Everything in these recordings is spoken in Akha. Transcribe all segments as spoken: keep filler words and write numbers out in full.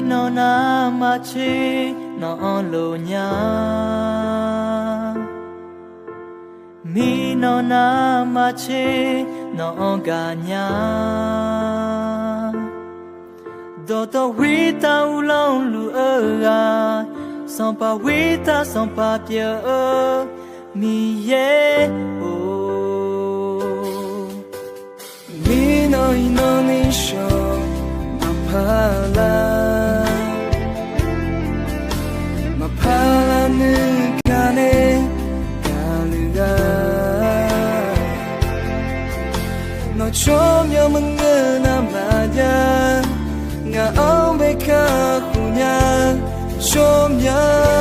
Nawr nar maqtser nawq-anr lof nya. Mirnan nar maqtser nawq-anr gaqnya. Dawqtawv khoertav uvlanr luf-eu ghaq, sanqpaq khoertav sanqpaq pyeuf-eu Miqyaer-or. Mirnan iqnan ni shawq maqpar lar, maqpar lar nuigar nae gaqluf ghaq. Nawq tsawrmyanr maqngeur nar maqjav, ngaq-anr bae kakhof nya tsawrmyanr.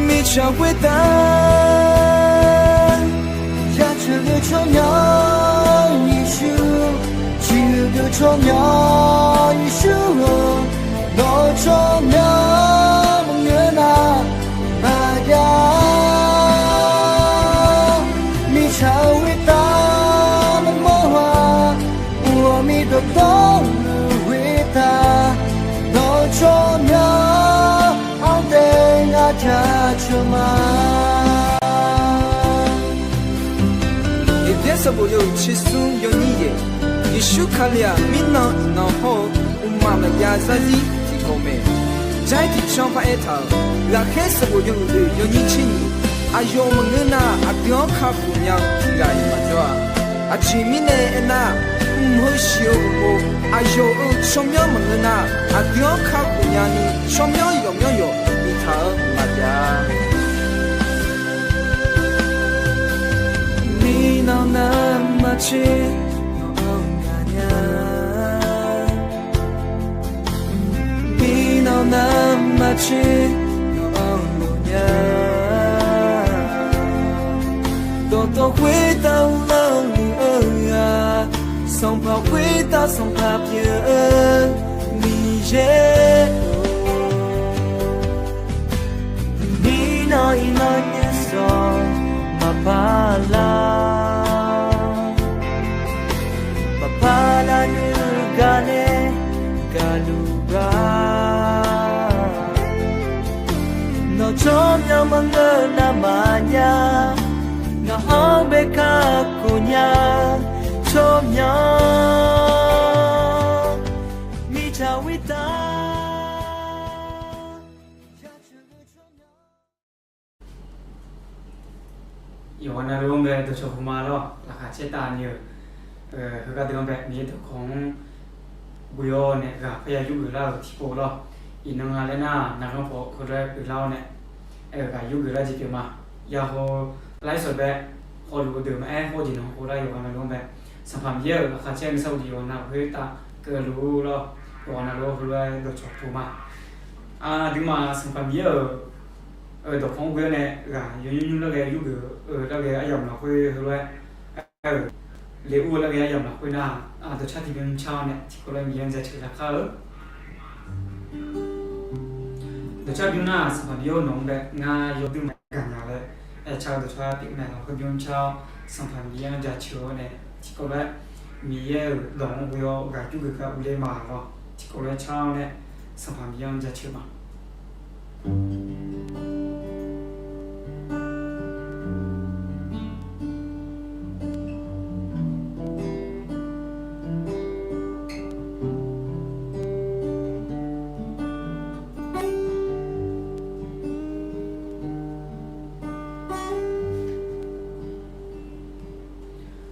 Mirtsaq khoertav jaceuq deuq tsawrmyanr Yeqsur, ciqhuiq deuq tsawrmyanr Yeqsur-or, nawq tsawrmyanr maqngeur nar maqjav. Mirtsaq khoertav maqmawr-a, uqghawq mir dawqtawvluf khoertav, nawq tsawrmyanr-anr taef ngar jaceuq ma. Heqbyaer sanqbof yawhuiq tsersmr yawnyir yaeq. Yeqsur Kali-aq, mirnan iqnan hawr-eu mqmaq maqjav zarzir tiqkawv mae. Jar-ir tiqcanr paraer taq-euq Ghaqkhaer sanqbof yawhuiq oeq yawnyir tser nyiq, aqyawf maqngeur nar aqdui-anr kakhof nya-eu tiq ghaq ni maqjawr-a. Aqjeq mirnae aernar, mq heu siq-eu uqmov aqyawf-euq tsawrmyanr maqngeur nar, aqdui-anr kakhof nyani tsawrmyanr yawqmyanr yawq biftaq-eu maqjav. Mirnan nar maqtser nawq-anr gaqnya. Mirnan nar maqtser nawq-anr lof nya. Dawqtawv khoertav uvlanr luf-eu ghaq, sanqpaq khoertav sanqpaq pyeuf-eu Miqyaer-or. Mirnan iqnan nuisawq maqpar lar, maqpar lar nuigar nae gaqluf ghaq. Nawq tsawrmyanr maqngeur nar maqjav, ngaq-anr bae kakhof nya tsawrmyanr. Mirtsaq khoertav Yawqghaq navluf-anr bae dawqcawq puq ma lawr. Laqkhaq caer taf ni-euq heugar deuq-anr bae Miqyaer dawqkawq-anr ghoe-awr nae ghaq parya yurgeuf lar-euq tiqpov lawr. Iqnan nga laer nar, navluf-anr paw heulof-aer uiqlar-awr nae, aer-eu ghaq yurgeuf lar jeq pyeuf ma. Yahaw laer sawq bae hawluf-eu deuq maqaer hawr jeq nan hawlar. Yawqghaq navluf-anr bae Sanqpaq Miqyaer-euq laqkhaq caer nuisar uqdiq yawqghaq navluf khoertav keuvluf lawr. Yawqghaq navluf-anr heulof-aer dawqcawq puq ma. Aqduimaf Sanqpaq Miqyaer-euq dawqkawq-anr ghoe-awr nae ghaq yawnymr nymr lar ghae yurgeuf-eu lar ghae aryamq lafkhoer heulof-aer aer-euq, le ur-eu lar ghae aryamq lafkhoer nar, dawqcar tiqbyan car-awr nae tiqkawv lof-aer Miqyaer-anr jaceuq laqkar-eu. Dawqcar bymr nar, Sanqpaq Miqyaer-or, nawq-anr bae ngar yawduimaf gaqnya laer aercar-eu dawqcar pyeuf naeq lafkhoer bymr car-awr, Sanqpaq Miqyaer-anr jaceuq-awr nae tiqkawv lof-aer Miqyaer-euq dawq-anr ghoe-awr ghaq yurgeuf gar urler ma lawr. Tiqkawv lof-aer car-awr nae Sanqpaq Miqyaer-anr jaceuq ma.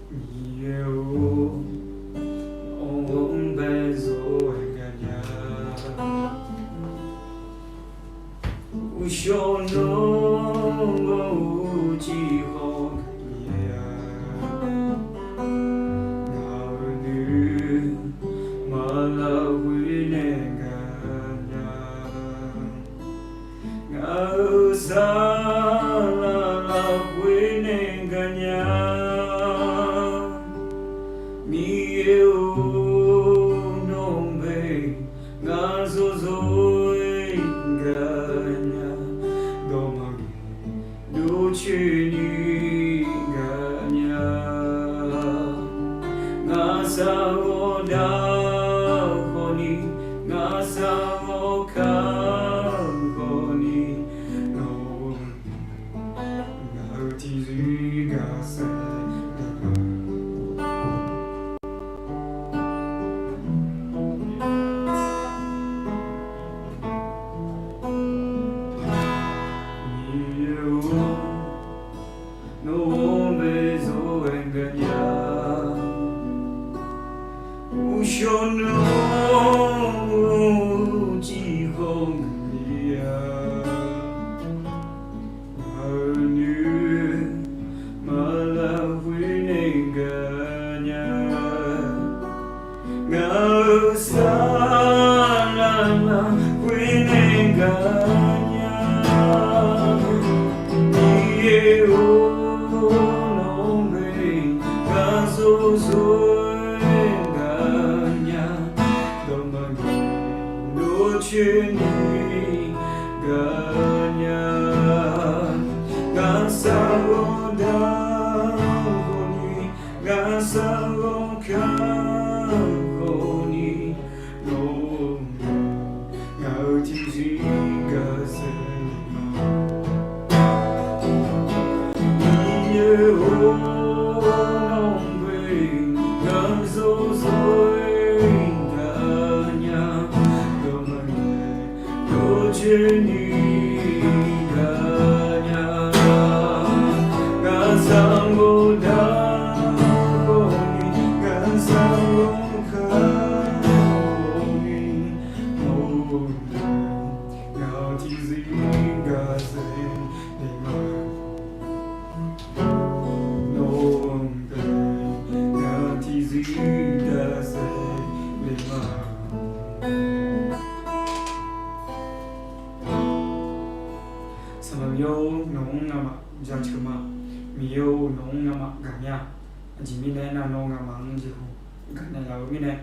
Miqyaer-or, nawq-anr bae zawr-aer gaqnya. Uqshawr nawr gawr-eu civ khawf gaqnya. Ngaq-euq nuima lafkhoer nae gaqnya. Ngaq-euq saqlaq lafkhoer nae gaqnya. Miqyaer-or, nawr bae ngaq zawr zawr-aer gaqnya. Dawqma ngaeq dawrcoeni gaqnya. Ngaq saqghawq dav khawfni Ngaq sar-awr kar-eu khawf ni, nawq-euq ngaq-euq tiqzir gaq saef Miqyaer-or, nawr-anr bae zawr-aer gaqnya. Uqshawr nawr-eu civ khawf gui-a. Ngaq-euq noeq maq lafkhoer nae gaqnya. Ngaq-euq sar lafkhoer nae gaqnya. Miqyaer-or, nawq-anr bae gaq zawr zawr-aer gaqnya. Dawqma ngaeq dawrcoeni gaqnya. Ngaq sar-awr dar khawf ni, ngaq sar-awr kar khawf ni, nawq-euq ngaq-euq tiqzir gaq saef ma. Miqyaer-or, nawq-anr bae gaq zawr zawr-aer gaqnya. Dawqma ngaeq dawrcoeni gaqnya. Ngaq sar-awr dar khawf ni, ngaq sar-awr kar khawf ni, nawq-euq ngaq-euq tiqzir gaq saef ma. Nawq-euq ngaq-euq tiqzir gaq saef ma. Sanqpaq Miqyaer-or, nawq-anr ngamaf jaceuq ma. Miqyaer-or, nawq-anr ngamaf gaqnya. Aqjeq mirnae aernar, nawr ngamaf-anr jeqhu gaqnaeq laf-eu mirnae,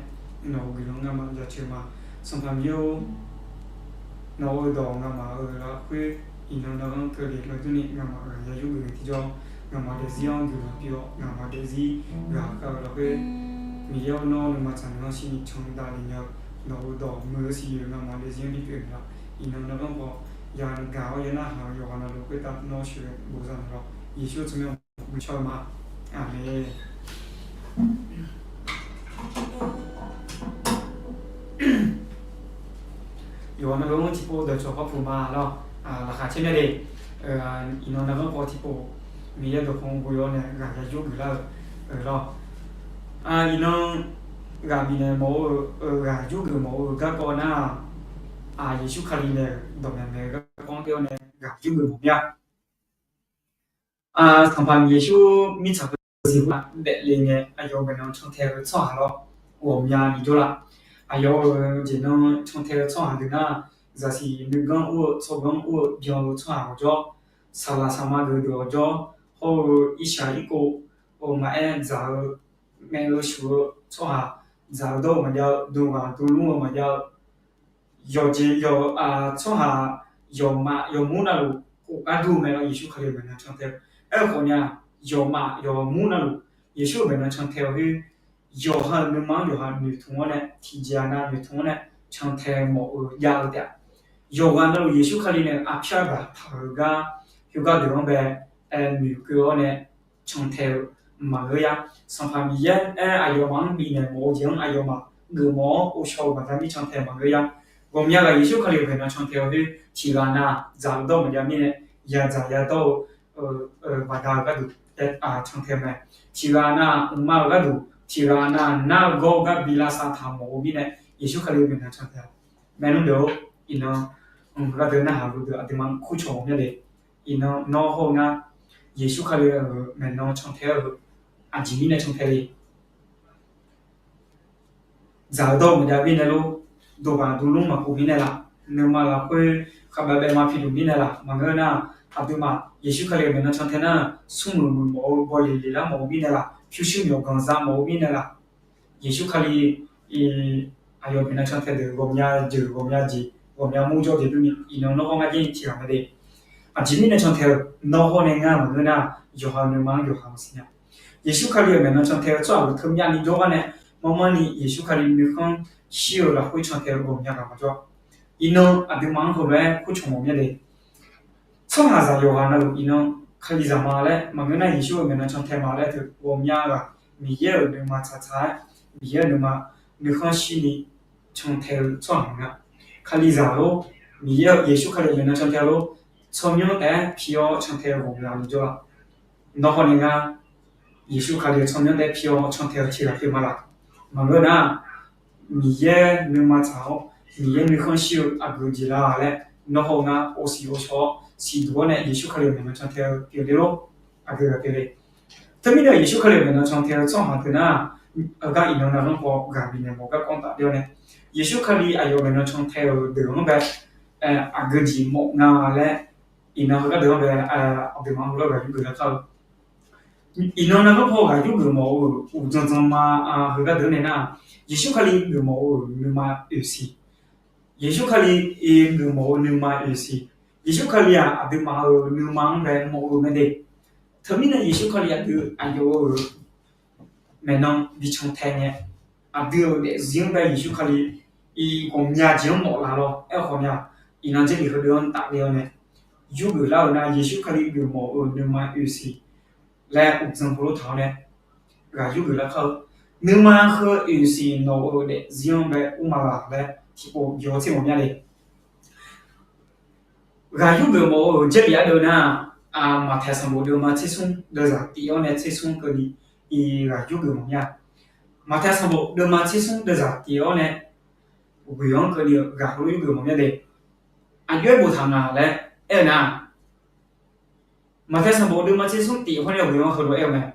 nawq-euq guiqlanq ngamaf jaceuq ma. Sanqpaq Miqyaer-or, nawq-euq dawq ngamaf-euq lafkhoer iqnan navluf-anr keuvle-eu durni, ngamaf ghaq ya yurgeuf-eu tiqjawr, ngamaf daefzir-anr guiqlanq pyeuf-awr, ngamaf daefzir ghaqkhav-eu lafkhoer, Miqyaer-or, nawr nuima tsaq-anr shirni candav lef nya-eu, nawq-euq dawq muiq-eu siqyoeq ngamaf daefzir-anr bipyeuf-eu laf. Iqnan navluf-anr paw ya gaq-awr ya narhaq-eu yawqghaq navluf khoertav nawr sheuqghae bof za-eu laf. Yeqsur tsawrmyanr guiqlanq-eu ma. Aqmeq. Yawqghaq navluf-anr tiqpov dawqcawq khawf puq ma lawr. Laqkhaq caer mya le. Iqnan navluf-anr paw tiqpov Miqyaer dawqkawq ghoe-awr nae ghaq ya yurgeuf lar-eu lawr. Iqnan ghaq bifnaeq mawf-eu, ghaq yurgeuf mawf-eu garkawv nar-aq, Yeqsur Kali nae-euq dawqmaeq maeq-eu garkawv-anr ghae-awr nae ghaq yurgeuf mawf mir-a. Sanqpaq Yeqsur mirtsaq-eu ziqhu-aq daefle ngae, aqyawf-euq maeqnan cantae-eu tsawrhaq lawr, ghawqmya ni jawrlar. Aqyawf-euq jeq nan cantae-eu tsawrhaq deuq nar, zaqsiq nuiganr ur-eu, tsawrganr ur-eu, byan-eu tsawrhaq ghawqjawr, saqlaq saqma geuf deuq ghawqjawr, hawr-eu irshaq irkov, maqaer dzaq-eu, ngaeq-eu shuf-eu tsawrhaq, dzaq-eu dawr-eu maqjav-eu, dmghaq dmlmr-eu maqjav-eu, yawqjeq yawq-eu tsawrhaq, yawqmaf yawqmur navluf khof gar dur-eu mae lawr. Yeqsur Kali-euq maeqnan cantae-eu. Aerkhawf ni-aq, yawqmaf yawqmur navluf Yeqsur-euq maeqnan cantae-eu khoer, yawqha-euq nuima-anr yawqha noeqtmq-awr nae, tiqjeq-aq nav noeqtmq-awr nae cantae mawf-eu jav-eu taef-a. Yawqghaq navluf Yeqsur Kali nae-euq arpyar baq taq-euq gar, khoergar deuq-anr bae aer noeqkeuv-awr nae cantae-eu maqngeur ya. Sanqpaq Miqyaer aer aqyawfmaf-anr bifnaeq mawf-eu jeq-anr aqyawfmaf geufmawf-awr ghovshaw-eu baqda mircan tae maqngeur ya. Ghawqmya ghaq Yeqsur Kali-euq maeqnan cantae-eu khoer, tiqghaq nav dzaq-eu dawr maqjav mirnae, yadzaq yadawr-eu baqda-eu gharduq cantae mae. Tiqghaq nav mqma-eu gharduq, tiqghaq nav nar-eu gawr-eu gar bi lavsav taq mawf-eu mirnae, Yeqsur Kali-euq maeqnan cantae-a. Maernmr deuq-or, iqnan gharduq narhaq-eu deuq aqduimaf-anr kurcawq mawf mya le. Iqnan nawr hawr-eu nar, Yeqsur Kali-euq maeqnan cantae-eu aqjeq mirnae cantae le. Dzaq-eu dawr-eu maqjav mirnae lor, dovbaq dovlmr maqkhof mirnae laf, nuima lafkhoer khavbav baef ma piduq mirnae laf, maqngeur nar, aqduimaf Yeqsur Kali-euq maeqnan cantae nar, smrmuiq muiq mawf-eu, bawleq leqlar mawf-eu mirnae laf, pyurshuir myawqganq za mawf-eu mirnae laf, Yeqsur Kali aqyawf maeqnan cantae deuq ghawqmya jeuq ghawqmya jeq ghawqmya mur jawr jeq durni, iqnan nawr hawr ngar jaer-iq tiqghaq mae de. Aqjeq mirnae cantae-eu nawr hawr nae ngar maqngeur nar, yawqha-euq nuima-anr yawqha maqsiq nya. Yeqsur Kali-euq maeqnan cantae-eu tsawrhaq-euq teu myavni jawr gar nae, Marmar ni Yeqsur Kali nuikhanr shir-eu lafkhoer cantae-eu ghawqmya ghaq maqjawr. Iqnan aqduimaf-anr heulof-aer kurcawq mawf mya de. Tsawrhaqzaq yawqghaq navluf iqnan Kalizaq ma laer maqngeur nar, Yeqsur-euq maeqnan cantae ma laer teu ghawqmya ghaq Miqyaer-euq nuima tsaqtsaq-aer, Miqyaer-euq nuima nuikhanr shir ni cantae-eu tsawrhaq nga. Kalizaq lor, Miqyaer-euq Yeqsur Kali-euq maeqnan cantae lor, tsawrmyanr taef-aer pi-awr cantae-eu ghawqmya ni jawr-a. Nawr hawnae ngar Yeqsur Kali-euq tsawrmyanr taef-aer pi-awr cantae-eu tiq ghaq pyeuf ma laq? Maqngeur nar, Miqyaer nuima tsaq-awr, Miqyaer nuikhanr shir-eu aqgeu jeq la laer, nawr haw ngar ovsiq ovshawr-awr siqduq-awr nae Yeqsur Kali-euq maeqnan cantae-eu pyeuf le lor. Aqgeu ghaq pyeuf le. Teumirnae Yeqsur Kali-euq maeqnan cantae-eu tsawrhaq teu nar, heugar iqnan navlanr paw ghaq bifnaeq mawf garkawv tafler-awr nae, Yeqsur Kali aqyawf maeqnan cantae-euq deuq-anr bae aqgeu jeq mawf nga laer, iqnan heugar deuq-anr bae aqduimaf-anr heulof-aer ghaq yurgeuf lar kar-eu. Iqnan navlanr paw ghaq yurgeuf mawf-eu uqdzan dzan ma, heugar deuq-anr nae nar, Yeqsur Kali geufmawf-eu nuima oeq siq. Yeqsur Kali geufmawf-eu nuima oeq siq. Yeqsur Kali-aq aqduimaf-euq nuima-anr bae mawf-eu mae de. Teumirnae Yeqsur Kali aqdui aqyawf-euq maeqnan bi cantae ngae, aqdui-euq daefzir-anr bae Yeqsur Kali iq ghawqmya jeq-anr mawf laf lawr aer-eu khawf mya. Iqnan Jarlif heudeuq-anr tafle-awr nae, yurgeuf lar-euq nar Yeqsur Kali geufmawf-eu nuima oeq siq laer uqdzan heulof taq-awr nae ghaq yurgeuf lar kar-eu. Nuima heu oeq siq nawq-euq daefzir-anr bae ur ma laq laer tiqpov yawq tser mawf mya le. Ghaq yurgeuf mawf-eu Jarlif ardeuv nar, Maqtaeq sanqbof deuvma tsersmr deuvzaq tif-awr nae tsersmr keuvni iq ghaq yurgeuf mawf mya. Maqtaeq sanqbof deuvma tsersmr deuvzaq tif-awr nae ghoeq-anr keuvni-eu ghaq heulof yurgeuf mawf mya de. Aqjox-aer boftaq nga laer aer-eu nar, Maqtaeq sanqbof deuvma tsersmr tif hawr nae ghoeq-anr heulof aer-eu mae.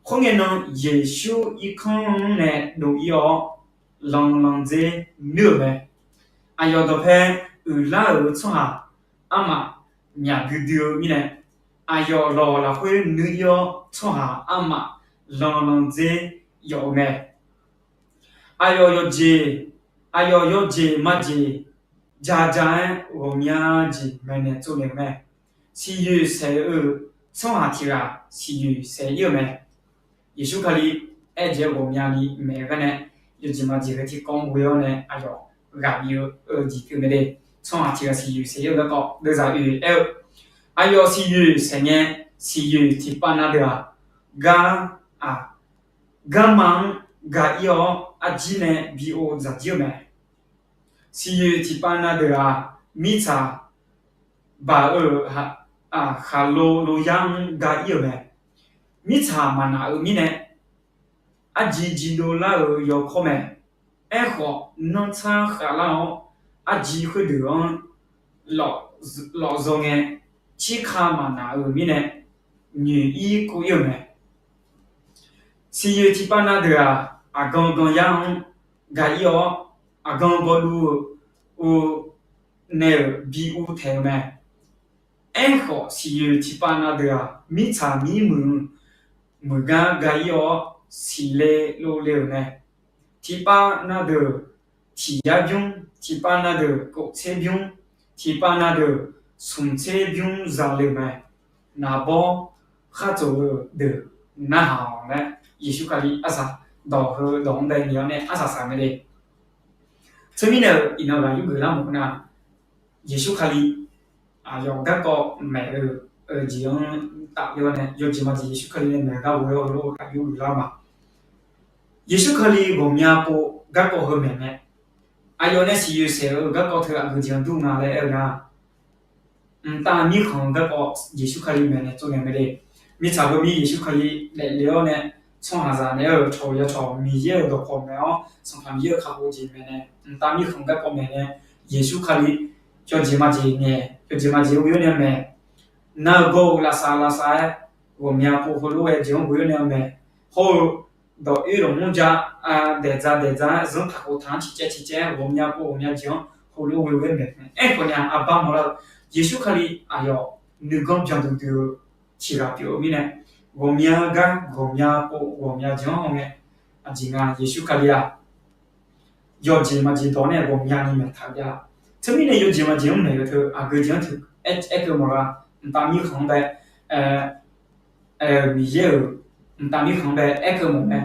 Khoerngae nan Yeqsur irkanr-anr nae dov-ir-awr, lanlandzer nuir-euq mae. Aqyawf dawqpae uiqlar-euq tsawrhaq armaf myaq duidui-eu mirnae, aqyawf lawq lafkhoer nuir-ir-awr, tsawrhaq armaf lanlandzer yawf-eu mae. Aqyawf yawqjeq, aqyawf yawqjeq majeq ja ja-aer ghawqmya jeq maeqnaeq tsovnaeq-eu mae. Siqyoeq saeq-eu tsawrhaq tiq ghaq siqyoeq saeq-ir-euq mae. Yeqsur Kali aer-eu jeq-anr ghawqmyani maeq-eu gar nae, yawqjeq majeq heu tiqkawv-anr ghoe-awr nae aqyawf ghaq bif-eu jeq pyeuf mae de. Tsawrhaq tiq ghaq siqyoeq saeq-ir-eu garkawv deuvzaq oeq aer-eu, aqyawf siqyoeq saeq ngae, siqyoeq tiqpav na deuq-aq, gar, aq, garma-anr ga-ir-awr arjir nae bi ov dzaq jir-eu mae. Siqyoeq tiqpav na deuq-aq, mirtsaq baq-eu khaqlo lo yar-anr ga-ir-euq mae. Mirtsaq maqnaq-euq mirnae, arjir jirdov lar-euq yawkawr mae. Aerkhawf, nanrtsar khavlar-awr, arjir khoerdeuq-anr lawf zaw ngae, tsirka maqnaq-euq mirnae, nyoeq-ir kov-ir-euq mae. Siqyoeq tiqpav na deuq-aq, aqgan gan yar-anr ga-ir-awr, aqgan gawduv-eu nae-euq bi uvtaeq-eu mae. Aerkhawf, siqyoeq tiqpav na deuq-aq, mirtsaq mirmuiq-eu muiq gar ga-ir-awr, siqle lovle-euq mae. Tiqpav na deuq tiq yar bymr, tiqpav na deuq kof tser bymr, tiqpav na deuq smq tser bymr zale-euq mae. Naqbawr khar tsof-eu deuq narhaq-awq laer, Yeqsur Kali arsaq dawq heu dawq-anr bae ni-awr nae arsaq saq mae le. Teumirnae-euq iqnan ghaq yurgeuf lar mawf-eu nar, Yeqsur Kali aqyawf garkawv maeq-eu jeq-anr tafle-awr nae, yawjeq majeq Yeqsur Kali nae maeq-eu gar ghoe-awr heulof-aer ghaq yurgeuf lar ma. Yeqsur Kali ghawqmya pov garkawv heu maeq mae. Aqyawf nae siqyoeq saeq-eu garkawv teu aqgeu jeq-anr dur nga laer aer-eu nar, mqtav mirkhanq-eu garkawv Yeqsur Kali maeqnaeq tsovnaeq mae le. Mirtsaq heumir Yeqsur Kali daefle-awr nae, tsawrhaqzaq naeq-aer-euq cawq ya cawq Miqyaer-euq dawqkawq maeq-awr, Sanqpaq Miqyaer-euq kakhof jeq maeqnaeq, mqtav mirkhanq garkawv maeqnaeq, Yeqsur Kali yawjeq majeq naeq, yawjeq majeq ghoe-awr nae maeq, nar-eu gawr-eu lavsav lavsav-aer ghawqmya pov heulof-aer jeq-anr ghoe-awr nae maeq, hawr-eu dawq oer dawq mr ja, daeq dza daeq dza-aer zanr taqkhof taq-anr ciqcaev ciqcaev-aer ghawqmya pov ghawqmya jeq-anr heulof-aer ghoe-awr naeq mae. Aerkhawf nae aqbar mawrlar-eu Yeqsur Kali aqyawf nuiganr byanduq duidui-eu tiq ghaq pyeuf-eu mirnae, ghawqmya gar ghawqmya pov ghawqmya jeq-anr hawngae, aqjeq nga Yeqsur Kali-aq yawjeq majeq dawq nae ghawqmyani maeqtaq-eu jav. Teumirnae yawjeq majeq-anr maeq-eu teu aqgeu jeq-anr teu aer keuv mawf la, mqtav mirkhanq-anr bae, Miqyaer-euq mqtav mirkhanq-anr bae aer keuv mawf mae.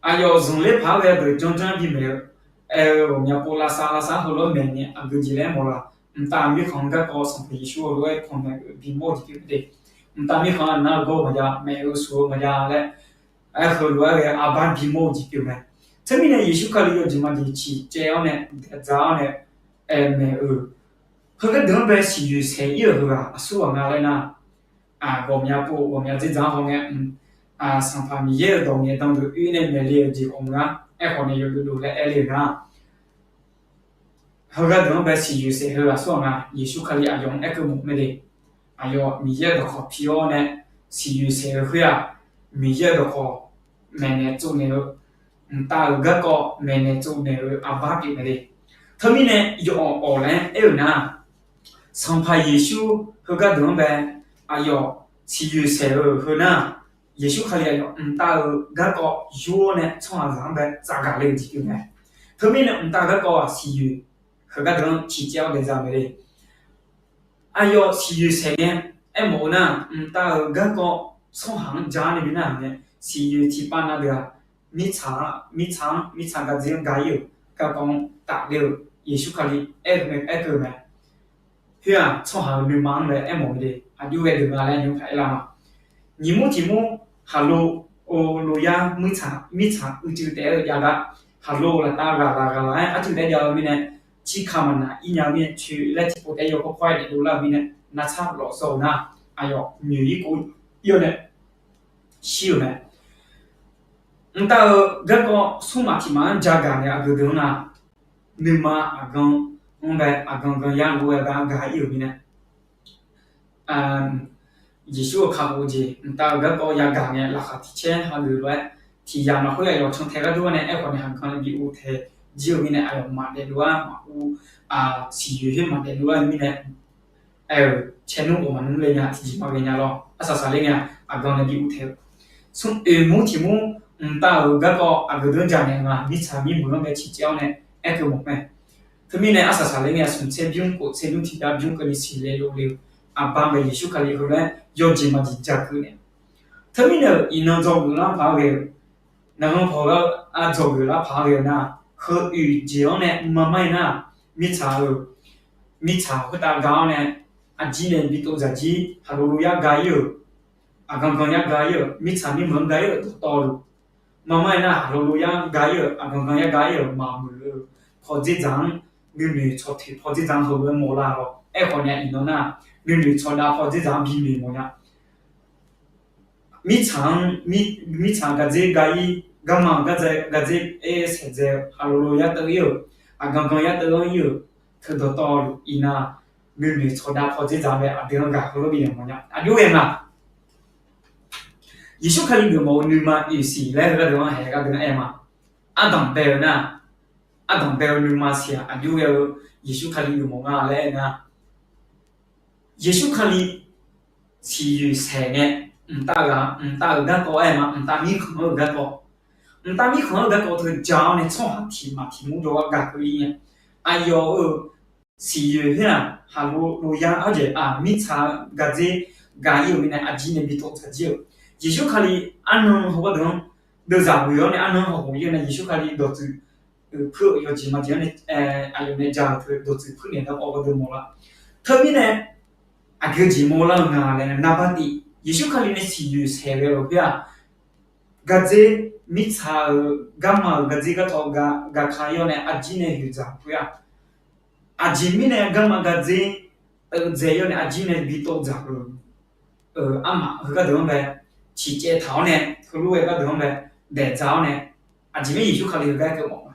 Aqyawf zanqler paq-aer ghae-eu deuq janrjanr bimaeq-eu, aer-eu ghawqmya pov lavsav lavsav heulof-aer maeqnaeq aqgeu jeq laer mawf laf. Mqtav mirkhanq-anr garkawv Sanqpaq Yeqsur heulof-aer panmaeq-eu bimawr-eu jeq pyeuf mae de. Mqtav mirkhanq-anr nar-eu gawr-eu maqjav, maeq-eu shuf-eu maqjav laer, aer heulof-aer ghae arbar bimawr-eu jeq pyeuf mae. Teumirnae Yeqsur Kali yawjeq maqjeq ciqcaev-awr nae daeqdzaq-awr nae aermaeq-euq, heugar deuq-anr bae siqyoeq saeq-ir-euq heughaq aqsur ghaq nga laer nar, ghawqmya pov ghawqmya dzerdzaq-anr hawngae, Sanqpaq Miqyaer-euq dawq ngaeqdan deuq oe nae maeqle-euq jeq ghawqmya aerkhawf nae yawdovdov laer aer le-eu nar, heugar deuq-anr bae siqyoeq saeq-eu aqsur ghaq nga, Yeqsur Kali aqyawf-anr aerkeuv mawf mae de. Aqyawf Miqyaer-euq dawqkawq pi-awr nae siqyoeq saeq-eu khoer-aq, Miqyaer-euq dawqkawq maeqnaeq tsovnaeq-eu, mqtav-euq garkawv maeqnaeq tsovnaeq-eu arbar pyeuf mae de. Teumirnae yawf awq laer aer-euq nar, Sanqpaq Yeqsur heugar deuq-anr bae aqyawf siqyoeq saeq-eu heu nar, Yeqsur Kali aqyawf mqtav-euq garkawv yur-awr nae tsawrhaqzaq-anr bae tsafgaq le-eu jeq pyeuf mae. Teumirnae mqtav-euq garkawv-aq siqyoeq heugar deuq-anr ciqcaev-awr daeqdzaq mae de. Aqyawf siqyoeq saeq ngae aermawf-eu nar, mqtav-euq garkawv tsawrhaq-anr ja-awr nae bi nar-euq ngae, siqyoeq tiqpav na deuq-aq, mirtsaq-anr, mirtsaq-anr, mirtsaq gardzer-anr ga-ir-euq garkawv-anr tafler-eu Yeqsur Kali aer-eu mae, aerkeuv-eu mae. Khoer-aq tsawrhaq-euq nuima-anr bae aermawf-eu de. Aqjox ghae deuq nga laer nymr paq aerlar ma. Nyiq mur tiq mur khaqlo, o, lo yar mirtsaq, mirtsaq uicuiv taef-aer-eu jav gar, khaqlo laftav ghaq laf ghaq laf-aer arcuiv taef-aer jav-eu mirnae, cirka maqnaq ir nya-eu mirnae coeq laer tiqpov taef-aer yawkawr kawr-aer daefdov lar-eu mirnae, nartaq lawfsawv-eu nar, aqyawf nyoeq ir kov ir-awr nae shir-euq mae. Mqtav-euq garkawv smrmaf tiq maf-anr jagaq nae aqgeu deuq-anr nar, nuima aqgan-anr bae aqgan gan yar lof-aer gar ga ir-euq mirnae, Yeqsur-euq kakhof-eu jeq mqtav-euq garkawv yagaq ngae laqkhaq tiq caer hageuf lof-aer, tiq yamq lafkhoer aqyawf cantae gharduq-anr nae aerkhawf nae haqgan nae bi uvtaeq jir-eu mirnae, aqyawf maqdaef dov-ar maqur, siqyoeq khoer maqdaef dov-ar-eu mirnae, aer-euq caernmr ghawqmaf nmr le nya tiqjeq maqghae nya lawr. Arsaq saqler ngae-aq aqgan nae bi uvtaeq-eu, smr oeq mur tiq mur mqtav-euq garkawv aqgeu deuq-anr janaeq nga, mirtsaq mirmuiq-anr bae ciqcaev-awr nae aerkeuv mawf mae. Teumirnae arsaq saqler ngae-aq smq tser bymr khof tser nymr tiq jav bymr keuvni siqle lov le-eu, aqba mae Yeqsur Kali heulof-aer yawjeq maqjeq ja keuv nae. Teumirnae-euq iqnan dzawgeuf lar paq-aer ghae-eu, naqhanr pawq-eu ardzaw geuf lar paq-aer ghae-eu nar, heu oeq jeq-anr nae mqmaq mar-aer nar, mirtsaq-euq, mirtsaq khoertav ga-awr nae, aqjir nae bi tov dzaq jir, haqlo lo yar ga ir-euq, aqgan gan yar ga ir-euq, mirtsaq mirmuiq-anr ga ir-euq dawqtawvluf, mqmaq mar-aer nar, haqlo lo yar ga ir-euq, aqgan gan yar ga ir-euq maqmuiq-eu pawdzer dzaq-anr, nuinoeq tsawqtoeq pawdzer dzaq-anr heulof-aer mawrlar lawr. Aerkhawf nae iqnan nar, nuinoeq tsawqdav pawdzer dzaq-anr binoeq mawf nya. Mirtsaq-anr, mirtsaq gardzer ga ir, garma-euq gardzer, gardzer aer saeqdzae-eu, haqlo lo yar teuv ir-euq, aqgan gan yar teuv-anr ir-euq, teu dawqtawvluf iqnan, nuinoeq tsawqdav pawdzer dzaq bae aqdui-anr ghaq heulof binoeq mawf nya. Aqjox ghae nga. Yeqsur Kali geufmawf-eu nuima oeq siq laer heugar deuq-anr haeq gharduq aer ma. Ardanq bae-eu nar, ardanq bae-eu nuima siq-aq aqjox ghae-eu Yeqsur Kali geufmawf nga laer aer nar, Yeqsur Kali siqyoeq saeq ngae, mqtav ghaq, mqtav-euq garkawv aer ma, mqtav mirkhanq-anr-euq garkawv, mqtav mirkhanq-anr-eu garkawv teu ja-awr nae tsawrhaq tiq maf tiq mur jawrgar gaq keuv ir ngae, aqyawf-euq siqyoeq khoer-aq, haqlo lo yar arjeq-aq, mirtsaq gardzer ga ir-euq mirnae aqjir nae bi tov dzaq jir-euq, Yeqsur Kali arnan hawgawr deuq-anr deuvzaq ghoeq-awr nae arnan hawghof ir-eu nae Yeqsur Kali dawqtsuif puir-eu yawjeq maqjeq-anr nae, aqyawf nae ja-euq teu dawqtsuif puir naeq-eu garkawv gharduq mawrlar. Teumirnae aqgeu jeq mawrlar-eu nga laer narbar tiv, Yeqsur Kali nae siqyoeq saeq ghae-euq khoer-aq, gardzer, mirtsaq-euq garma-euq gardzer gartawv ga, gaka ir-awr nae aqjir nae hoeqdzaq khoer-aq, aqjeq mirnae garma gardzer teuvdzae ir-awr nae aqjir nae bi tov dzaq-eu, armaf heugar deuq-anr bae ciqcaev taq-awr nae, heulof-aer gharduq-anr bae daeqdzaq-awr nae, aqjeq mirnae Yeqsur Kali heugar aer keuv mawf ma.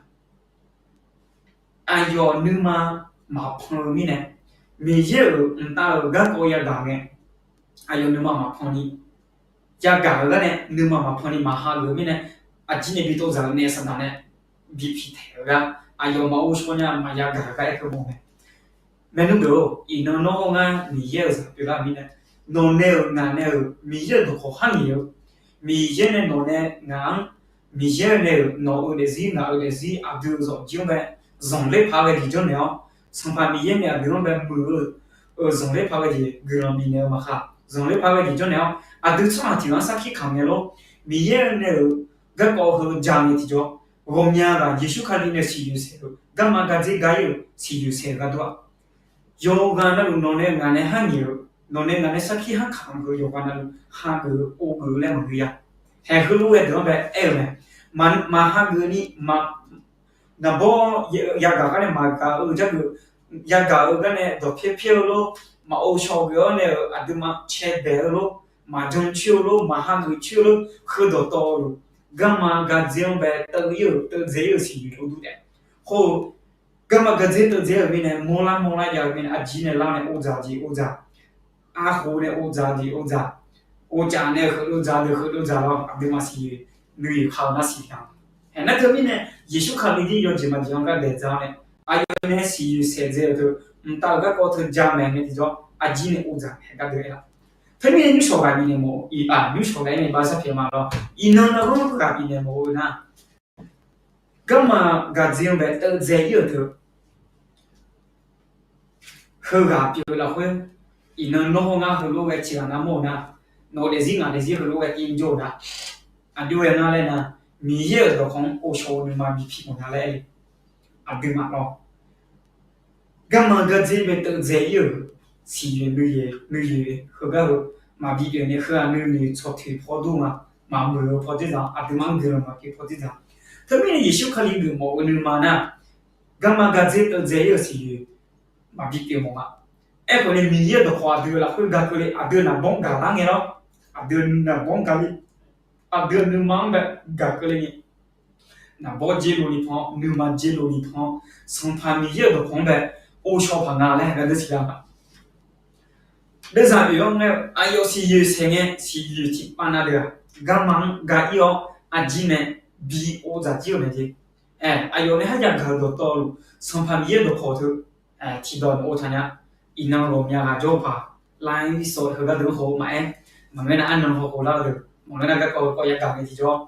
Aqyawf nuima maqpan-eu mirnae, Miqyaer-euq mqtav-euq garkawv yagaq ngae, aqyawf nuima maqpan ni yagaq-euq gar nae nuima maqpan ni maqha geuf-eu mirnae, aqjir nae bi tov dzaq-eu nae saqdaq nae bi piqtaeq-eu gar, aqyawf maqghov shawr nya maqya gaq-eu gar aer keuv mawf mae. Maernmr deuq-or, iqnan nawr hawr ngar Miqyaer-euq zaq pyeuflar-euq mirnae, nawq nae-euq ngaq nae-euq Miqyaer-euq dawqkawq khar ngaeq-eu, Miqyaer nae nawq nae ngaq-anr, Miqyaer nae-euq nawq-euq daefzir ngaq-euq daefzir aqdui-euq zawqjir-anr bae zanqler paq-aer ghae jeq janrnaeq-awr, Sanqpaq Miqyaer nae aqdui-anr bae muiq-eu, zanqler paq-aer ghae jeq guiqlanq bifnaeq-eu maqkhaq, zanqler paq-aer ghae jeq janrnaeq-awr, aqdui tsawrhaq tiq ghaq-anr sarkir kamq ngae lor. Miqyaer nae-euq garkawv heu jamaeq tiqjawr, ghawqmya ghaq Yeqsur Kali nae siqyoeq saeq-eu garma gardzer gar-ir-euq siqyoeq saeq-eu gharduq-aq, yawqghaq navluf nawq nae ngaq nae harngaeq-eu, nawq nae ngaq nae sarkir harkaq-eu yawqghaq navluf hageuf-eu ovgeuf-eu laer maqngeur-a. Haeq heulof-aer deuq-anr bae aer-eu mae. Maq hageuf ni, naqbawr yagaq gar nae maqgaq-eu jargeuf, yagaq-eu gar nae dawqpyaer pyaer-eu lor, maq ovshaw geuf-awr nae-euq aqduimaf cae daeq-eu lor, maqjan coer-eu lor, maq hageuf coer-eu lor, heudawq tawv-eu lor, garma gardzer-anr bae teuvir-euq teuvdzae-ir-euq siqyoeq lof dur taef. Hawr-eu garma gardzer teuvdzae-ir-euq mirnae mawrlar mawrlar jav-eu mirnae aqjir nae lar nae ovdzaq jeq ovdzaq, arkhof nae ovdzaq jeq ovdzaq, ovcaf nae heulof dzaq deuq heulof dzaq lawr, aqduimaf siqyoeq nuiyoeq ka-eu nar siqnya. Aernar teumirnae Yeqsur Kali jir yawjeq maqjeq-anr gar daeq dzaq-awr nae, aqyawf nae siqyoeq saeqdzae-euq teu mqtav-euq garkawv teu jamaeq ngae tiqjawr aqjir nae ovdzaq haeq gar deuq aer-a. Teumirnae nymrshawq ghaq bifnaeq mawf-eu iqpaq, nymrshawq ghaq-aer nae ba sarpyaeq ma lawr, iqnan navluf ghaq bifnaeq mawf-eu nar, garma gardzer-anr bae teuvdzae-ir-euq teu heughaq pyeuf-eu lafkhoer, iqnan nawr hawr ngar heulof ghae tiqghaq nar mawr-eu nar, nawq-eu daefzir ngaq daefzir heulof ghae tiv jawr-eu nar, aqjox-aer ngar laer nar, Miqyaer-euq dawqkawq-anr ovshaw-eu nuima bipyeuf mawf nya laer aer-eu, aqduimaf lawr. Garma gardzer bae teuvdzae-ir-euq siqyoeq nuiyoeq nuiyoeq heugar heu maqbi pyeuf ni, heu-aq nuinoeq tsawq toeq paw dur nga, maqmuiq-eu paw dzer zaq, aqduimaf-anr guiqlanq maqpyeuf paw dzer zaq. Teumirnae Yeqsur Kali geufmawf-eu nuima nar, garma gardzer teuvdzae-ir-euq siqyoeq maqbi pyeuf mawf nga. Aerkhawf ni Miqyaer-euq dawqkawq aqdui-eu lafkhoer gaq keuvle, aqdui-euq naqbawr gaqlar ngae lawr, aqdui-euq naqbawr gaqle, aqdui-euq nuima-anr bae gaq keuvle ngae, naqbawr dzer lov ni pan-awr, nuima dzer lov ni pan-awr, Sanqpaq Miqyaer-euq dawqkawq-anr bae ovshaw paq nga laer haeq gar deur siqlar ma. Deuvzaq oeq-anr ngae-eu aqyawf siqyoeq saeq ngae, siqyoeq tiqpav na deuq-aq, garma-anr ga-ir-awr aqjir nae bi ovdzaq jir-euq mae jeq. Aqyawf nae kharjav gaq-eu dawqtawvluf, Sanqpaq Miqyaer-euq dawqkawq teu tiqdawq nae ov taq nya. Iqnan ghawqmya ghaq jawr-eu paq, laer sawq-eu heugar deuq-anr haw-eu maqaer, maqngeur nar arnan hawkhof lar-eu deuq, maqngeur nar garkawv kawv yagaq ngae tiqjawr,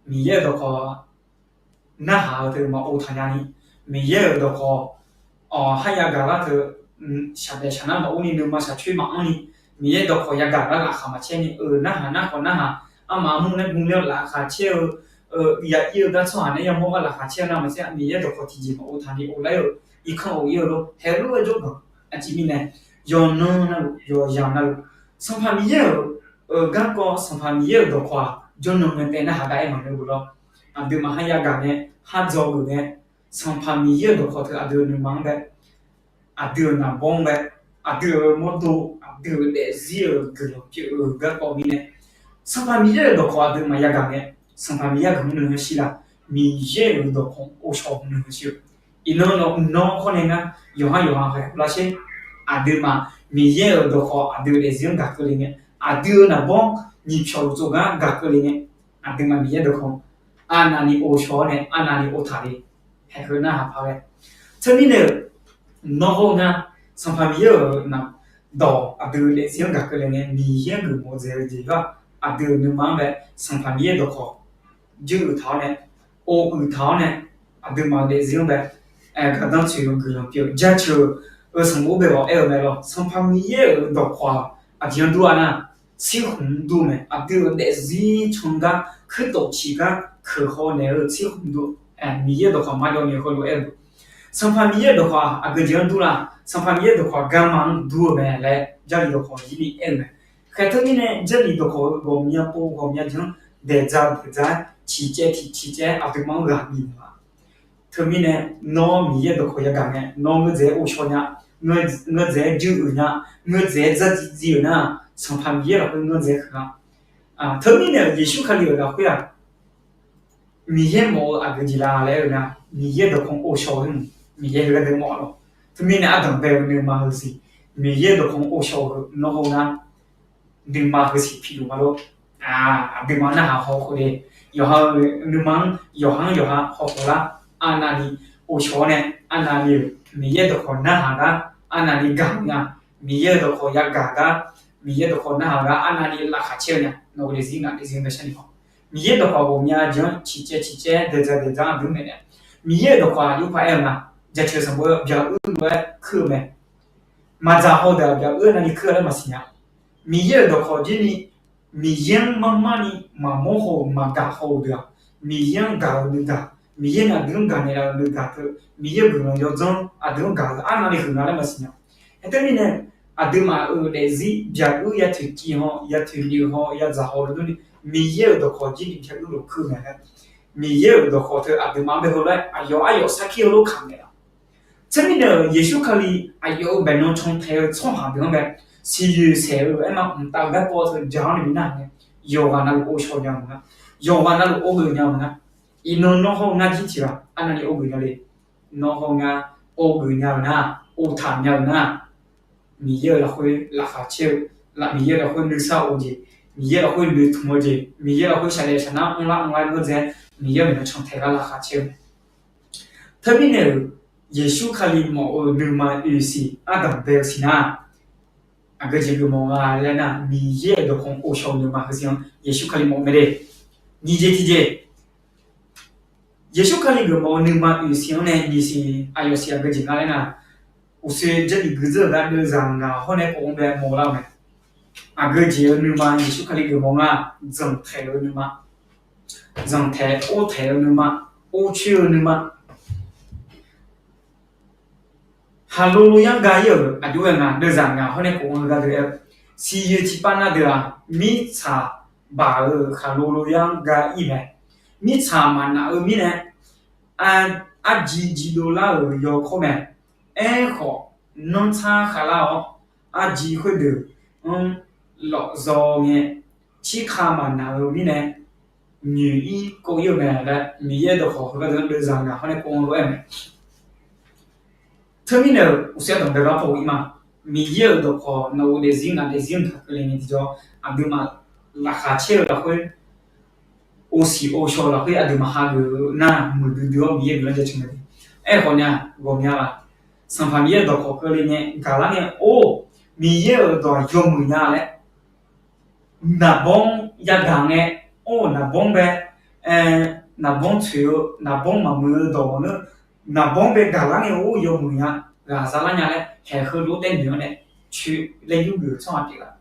Miqyaer-euq dawqkawq narhaq-eu teu maqov taq nya ni, Miqyaer-euq dawqkawq, awq, kharjav gaqlar teu, shaqdaef shaqnar maqur ni, nuima shaqcoer maqanr ni, Miqyaer dawqkawq yagaq gar laqkhaq maqcaer ni, euq narhaq narkhawf narhaq, armaf armur nae gmr ler-awr laqkhaq caer-eu, ya ir-eu gar tsawrhaq nae yamawr gar laqkhaq caer-eu nar maqcaer, Miqyaer dawqkawq tiqjeq maqov taq ni, ovlar-euq irkanr of ir-eu lor, haeq lof-aer jawrganq. Aqjeq mirnae, yawqnan navluf, yawqyamq navluf, Sanqpaq Miqyaer-euq garkawv, Sanqpaq Miqyaer-euq dawqkawq-aq, jawrnan ngae taev narhaq gar aer maqngeur-eu lor. Aqduimaf kharjav gaq ngae, khar dzaw geuf ngae, Sanqpaq Miqyaer-euq dawqkawq teu aqdui-euq nuima-anr bae, aqdui-euq naqbawr-anr bae, aqdui-euq mawrdo, aqdui-euq daefzir-euq guiqlanq pyeuf-eu garkawv mirnae, Sanqpaq Miqyaer-euq dawqkawq aqduimaf yagaq ngae, Sanqpaq Miqyaer-euq guiqlanq nuihanr shir la? Miqyaer-euq dawqkawq ovshaw nuihanr shir-eu. Iqnan nawq mqnan khawf nae ngar yawqhar yawqha khaeq lavsher. Aqduimaf Miqyaer-euq dawqkawq aqdui-euq daefzir-anr gaq keuvle ngae, aqdui-euq naqbawr nyiq pyawq luf tsov gar gaq keuvle ngae, aqduimaf Miqyaer dawqkawq arnavni ovshaw-awr nae arnavni ov taq le. Haeq heu narhaq paq ghae. Teumirnae-euq nawr hawr ngar, Sanqpaq Miqyaer-euq naq dawq aqdui-euq daefzir-anr gaq keuvle ngae, Miqyaer-anr geufmawf dzaeq-eu jeq-aq, aqdui-euq nuima-anr bae Sanqpaq Miqyaer-euq dawqkawq jir uiq taq-awr nae, ov uiq taq-awr nae, aqduimaf-euq daefzir-anr bae gaqdanr tsoeq-eu guiqlanq pyeuf-eu jaceuq-eu sanqbof bae ghawq aer-eu mae lor. Sanqpaq Miqyaer-euq dawqkawq-aq, aqjeq-anr dur-a nar, tsirkhmq dur mae. Aqdui-euq daefzir can gar, kuirtof ciq gar keuq haw naeq-eu tsirkhmq dur. Miqyaer-euq dawqkawq marjawv ni heulof-aer-eu, Sanqpaq Miqyaer-euq dawqkawq-aq, aqgeu jeq-anr dur la? Sanqpaq Miqyaer-euq dawqkawq-aq, garma-anr dur-eu mae laer Jarlif dawqkawq jir ni aer-eu mae. Khaeq teumirnae Jarlif dawqkawq-eu ghawqmya pov ghawqmya jeq-anr daeqdza daeqdza-aer, ciqcaev tiq ciqcaev-aer aqduimaf-anr ghaq bif ma. Teumirnae, nawr Miqyaer-euq dawqkawq yagaq ngae, nawr ngeur dzaeq-aer ovshaw nya, ngeur dzaeq-aer juiruiq nya, ngeur dzaeq-aer dzardziv dziv-euq nar, Sanqpaq Miqyaer lafkhoer ngeur dzaeq-aer huiq-a. Teumirnae-euq Yeqsur Kali-euq lafkhoer-aq, Miqyaer mawf-eu aqgeu jeq la laer aer-eu nar, Miqyaer-euq dawqkawq ovshaw-eu, Miqyaer heugar deuq mawf-a lor. Teumirnae ardanq bae-eu nuima heusiq, Miqyaer-euq dawqkawq ovshaw-eu heu nawr hawr nar, nuima heusiq piluf ma lor. Aqduimaf narhaq hawkhof le, yawqha-eu nuima-anr yawqha-anr yawqha hawkhof lar. Arnavni ovshaw-awr nae, arnavni-euq Miqyaer-euq dawqkawq narhaq gar, arnavni gaq nga, Miqyaer-euq dawqkawq yagaq gar, Miqyaer-euq dawqkawq narhaq gar arnavni laqkhaq caer-eu nya. Nawq-eu daefzir ngaq daefzir-anr bae sharni haw. Miqyaer-euq dawqkawq ghawqmya jeq-anr ciqcaev ciqcaev daeqdza daeqdza-anr aqdui-anr maeqnaeq. Miqyaer-euq dawqkawq aqjox paq aer-eu nga, jaceuq sanqbof-eu byaq uir lof-aer kuir-eu mae. Maqdzaq haw deuq-aq byaq uir navni kuir-a laer maqsiq nya. Miqyaer-euq dawqkawq jir ni Miqyaer-anr marmarni maqmawr haw-euq maqgaq haw-euq deuq-aq, Miqyaer-anr gaq-euq nuigaq, Miqyaer nae aqdui-anr gaqnaeq laf-euq nuigaq teu, Miqyaer-euq guiqlanq yawdzanr aqdui-anr gaq-eu arnavni huiqma laer maqsiq nya. Aer teumirnae, aqduimaf-euq daefzir byaq-euq ya toeqciv haw, ya toeqnyoeq haw, ya dzaq haw-eu durni, Miqyaer-euq dawqkawq jir ni byaq-euq lafkeuv mae laer, Miqyaer-euq dawqkawq teu aqduimaf-anr bae heulof-aer aqyawf aryawf sarkir heulof kamq naeq-a. Teumirnae-euq Yeqsur Kali aqyawf-euq maeqnan cantaeq-eu tsawrhaq deuq-anr bae siqyoeq saeq-eu aer ma mqtav-eu garkawv teu jaq-anr nae bi nar-aq ngae, yawqghaq navluf ghovshaw nya-eu maqnga, yawqghaq navluf ghovgeuf nya-eu maqnga. Iqnan nawr hawr-eu ngar jir tiq ghaq arnavni ghovgeuf nya le. Nawr hawr-eu ngar ghovgeuf nya-euq nar, ghovtaq nya-euq nar, Miqyaer-euq lafkhoer laqkhaq caer-eu, Miqyaer-euq lafkhoer nuisar of-eu jeq, Miqyaer-euq lafkhoer noeqtmq-eu jeq, Miqyaer-euq lafkhoer shaqdaef shaqnar mrlar mrlar-eu jeq, Miqyaer-euq maeqnan cantaeq gar laqkhaq caer-eu mae. Teumirnae-euq Yeqsur Kali mawf-eu nuima oeq siq ardanq bae-eu siq nar, aqgeu jeq geufmawf nga laer nar, Miqyaer-euq dawqkawq ghovshaw-eu nuima heu siq-anr Yeqsur Kali mawf-eu mae de. Nyiq jeq tiqjeq, Yeqsur Kali geufmawf-eu nuima oeq siq-anr nae nyiq siq aqyawf siq aqgeu jeq nga laer nar, uqshoe Jarlif guiqdzeur-euq gar deuvzaq ngaq hawr nae kov-anr bae mawf lar-eu mae. Aqgeu jeq-eu nuima Yeqsur Kali geufmawf nga, zanqtaeq-eu nuima, zanqtaeq ortaeq-eu nuima, orcoer-eu nuima. Khaqlo loyar ga-ir-euq aqjox-aer ngaq deuvzaq ngaq hawr nae kov-anr heu gar deuq-aer-eu, siqyoeq tiqpav na deuq-aq, mirtsaq baq-euq khaqlo loyar ga-ir mae. Mirtsaq maqnaf-eu mirnae, arji jidov lar-euq yawkawr mae. Aerkhawf, nanrtsar khavlar-awr, arji khoerdeuq-anr lawfzaw ngae, cirka maqnaq-eu mirnae, nyoeq-ir kov-ir-eu mae laer Miqyaer dawqkawq heugar deuq-anr deuvzaq ngaq hawr nae kov-anr lof-aer mae. Teumirnae-euq uqshoe danqbae gar paw-ir ma. Miqyaer-euq dawqkawq nawq-euq daefzir ngaq daefzir-anr gaq keuvle ngae tiqjawr, aqduimaf laqkhaq caer-eu lafkhoer, ov siq ov shaw-eu lafkhoer aqduimaf hageuf-eu nar, muiqdui dui-awr Miqyaer guiqlanq jaceuq mae. Aerkhawf nya, ghawqmya-aq, Sanqpaq Miqyaer-euq dawqkawq keuvle ngae gaqlar ngae, or, Miqyaer-euq dawq yawmuiq nya laer, naqbawr yagaq ngae, or, naqbawr bae, naqbawr tsoeq-eu, naqbawr maqmuiq-eu dawq maqngeur, naqbawr bae gaqlar ngae, or, yawmuiq nya, ghaq zalar nya laer haeq heulof-aer taef noeq-anr nae coer laer yurgeuf-eu tsawrhaq pyeuf laf.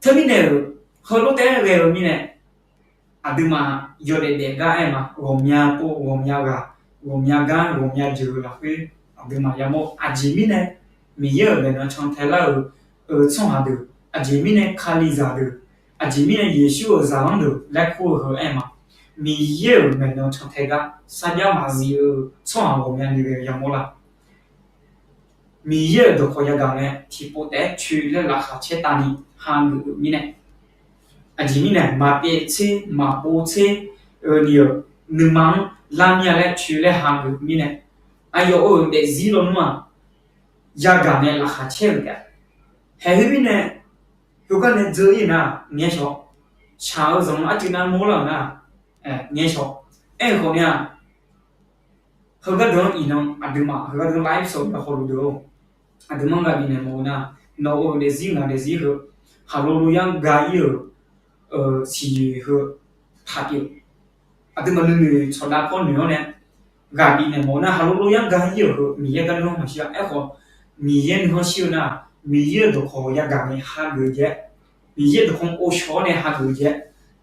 Teumirnae-euq heulof-aer taef-aer ghae-eu mirnae, aqduimaf yawdaef daef gar aer ma, ghawqmya pov ghawqmya ghaq, ghawqmya gar ghawqmya jeuq-eu lafkhoer aqduimaf yamawr. Aqjeq mirnae, Miqyaer-euq maeqnan cantae lar-eu tsawrhaq deuq, aqjeq mirnae Kalizaq deuq, aqjeq mirnae Yeqsur-euq zaqlanr deuq laer kur-eu heu aer ma. Miqyaer-euq maeqnan cantae gar sarjax maqzif-eu tsawrhaq ghawqmyani ghae-eu yamawr la. Miqyaer-euq dawqkawq yagaq ngae tiqpov taef-aer coer laer laqkhaq caer tavni hageuf-euq mirnae, aqjeq mirnae maqpyaev tser maqpov tser-eu ni-euq nuima-anr lar mir-a laer coer laer hageuf-eu mirnae, aqyawf-euq daefzir lawnmr-aq, yagaq nae laqkhaq caer-euq taef. Haeq khoermirnae, heugar nae dzeur-ir nar ngaeq shawq, shaq-eu zanq-anr arcuiv nar mawrlar-euq nar ngaeq shawq. Aerkhawf ni-aq, heugar deuq-anr iqnan aqduimaf heugar deuq-anr live sawq-eu hawluf deuq-or, aqduimaf-anr ghaq bifnaeq mawf-eu nar, nawq-euq daefzir ngaq daefzir heu, khaqlo loyar ga-ir-euq siqyoeq heu taq pyeuf. Aqduimaf nuinoeq tsawqdav pawr noeq-awr nae ghaq bifnaeq mawf-eu nar, khaqlo loyar ga-ir-euq heu Miqyaer gar nuir-anr maqshir-a. Aerkhawf, Miqyaer nuir-anr shir-eu nar, Miqyaer-euq dawqkawq yagaq nae hageuf-eu jae, Miqyaer dawqkawq-anr ghovshaw-awr nae hageuf-eu jae,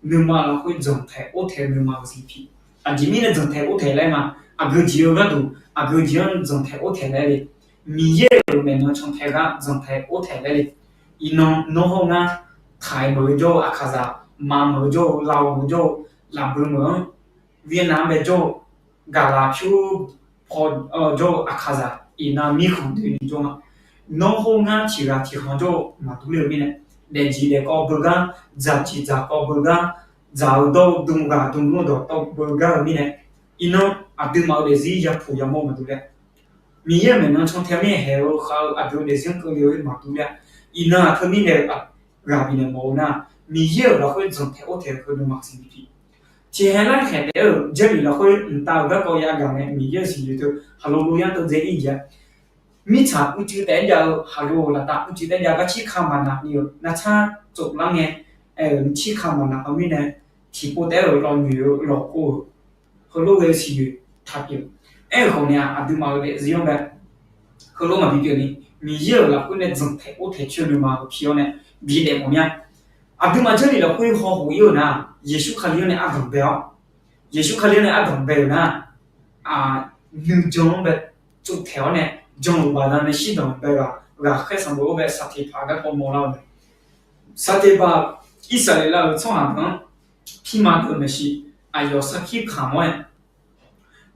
nuima lafkhoer dzanqtaeq ortaeq-eu nuima-euq siq pi. Aqjeq mirnae dzanqtaeq ortaeq laer ma, aqgeu jeq-eu gharduq aqgeu jeq-anr dzanqtaeq ortaeq laer le. Miqyaer-euq maeqnan cantae gar dzanqtaeq ortaeq laer le. Iqnan nawr hawr ngar, Taiq meuq-eu jawr-eu Aqkaqzaq, Maq meuq-eu jawr-eu, Lao meuq-eu jawr-eu, Lafbui meuq-anr, Vietnam-anr bae jawr-eu, Gaqlaq pyur paw jawr-eu Aqkaqzaq, iqnan mirkhanq doeni jawr ma. Nawr hawr ngar tiq ghaq tiq khanq jawr-eu maqdur ler-eu mirnae, daefjeq daefkawv beugar, dzaqjeq dzaqkawv beugar, dzaq-eu dawr-eu dm ghaq dm lor dawqtawv beugar-eu mirnae, iqnan aqduimaf-euq daefzir yapuq yamawr maqdur ler-a. Miqyaer-euq maeqnan cantae mirnae haeq-eu khav-eu aqdui-euq daefzir-anr keuvle-eu maqdur ler-a. Iqnan-aq teumirnae ghaq bifnaeq mawf-eu nar, Miqyaer-euq lafkhoer dzanqtaeq ortaeq-eu nuima siq pi. Tiqkhaeq lar khaeq taef-aer-euq Jarlif lafkhoer mqtav-euq garkawv yagaq nae Miqyaer-euq siqyoeq teu khaqlo loyar deuv dzae-ir jae-a. Mirtsaq uicuiv taef-aer jav-eu khaqlo-euq laftav uicuiv taef-aer jav gar cirka maqnaq ni-euq nartsar tsoflar ngae, aer-euq cirka maqnaq-eu mirnae, tiqpov taef-aer-euq lawnoeq-eu lawqkov-euq heulof ghae-eu siqyoeq taq pyeuf. Aer-euq khawf ni-aq, aqduimaf-euq daefzir-anr bae heulof maqbi pyeuf ni, Miqyaer-euq lafkhoer nae dzanqtaeq ortaeq coer-eu nuima-euq pi-awr nae bidaef mawf mir-a. Aqduimaf Jarlif lafkhoer hawkhof ir-euq nar, Yeqsur Kali-anr nae ardanq bae-awr, Yeqsur Kali-anr nae ardanq bae-euq nar, nuijan-anr bae tsovtaeq-awr nae, jan-euq baqdanae shirdanq bae ghaq, ghaqkhaer sanqbof-anr bae saqteqpaq garkawv mawrlar-eu mae. Saqteqpaq, Irsaqleqlav-euq tsawrhaq deuq-anr pirma deuq maeqshi, aqyawf sarkir kamq-awr nae,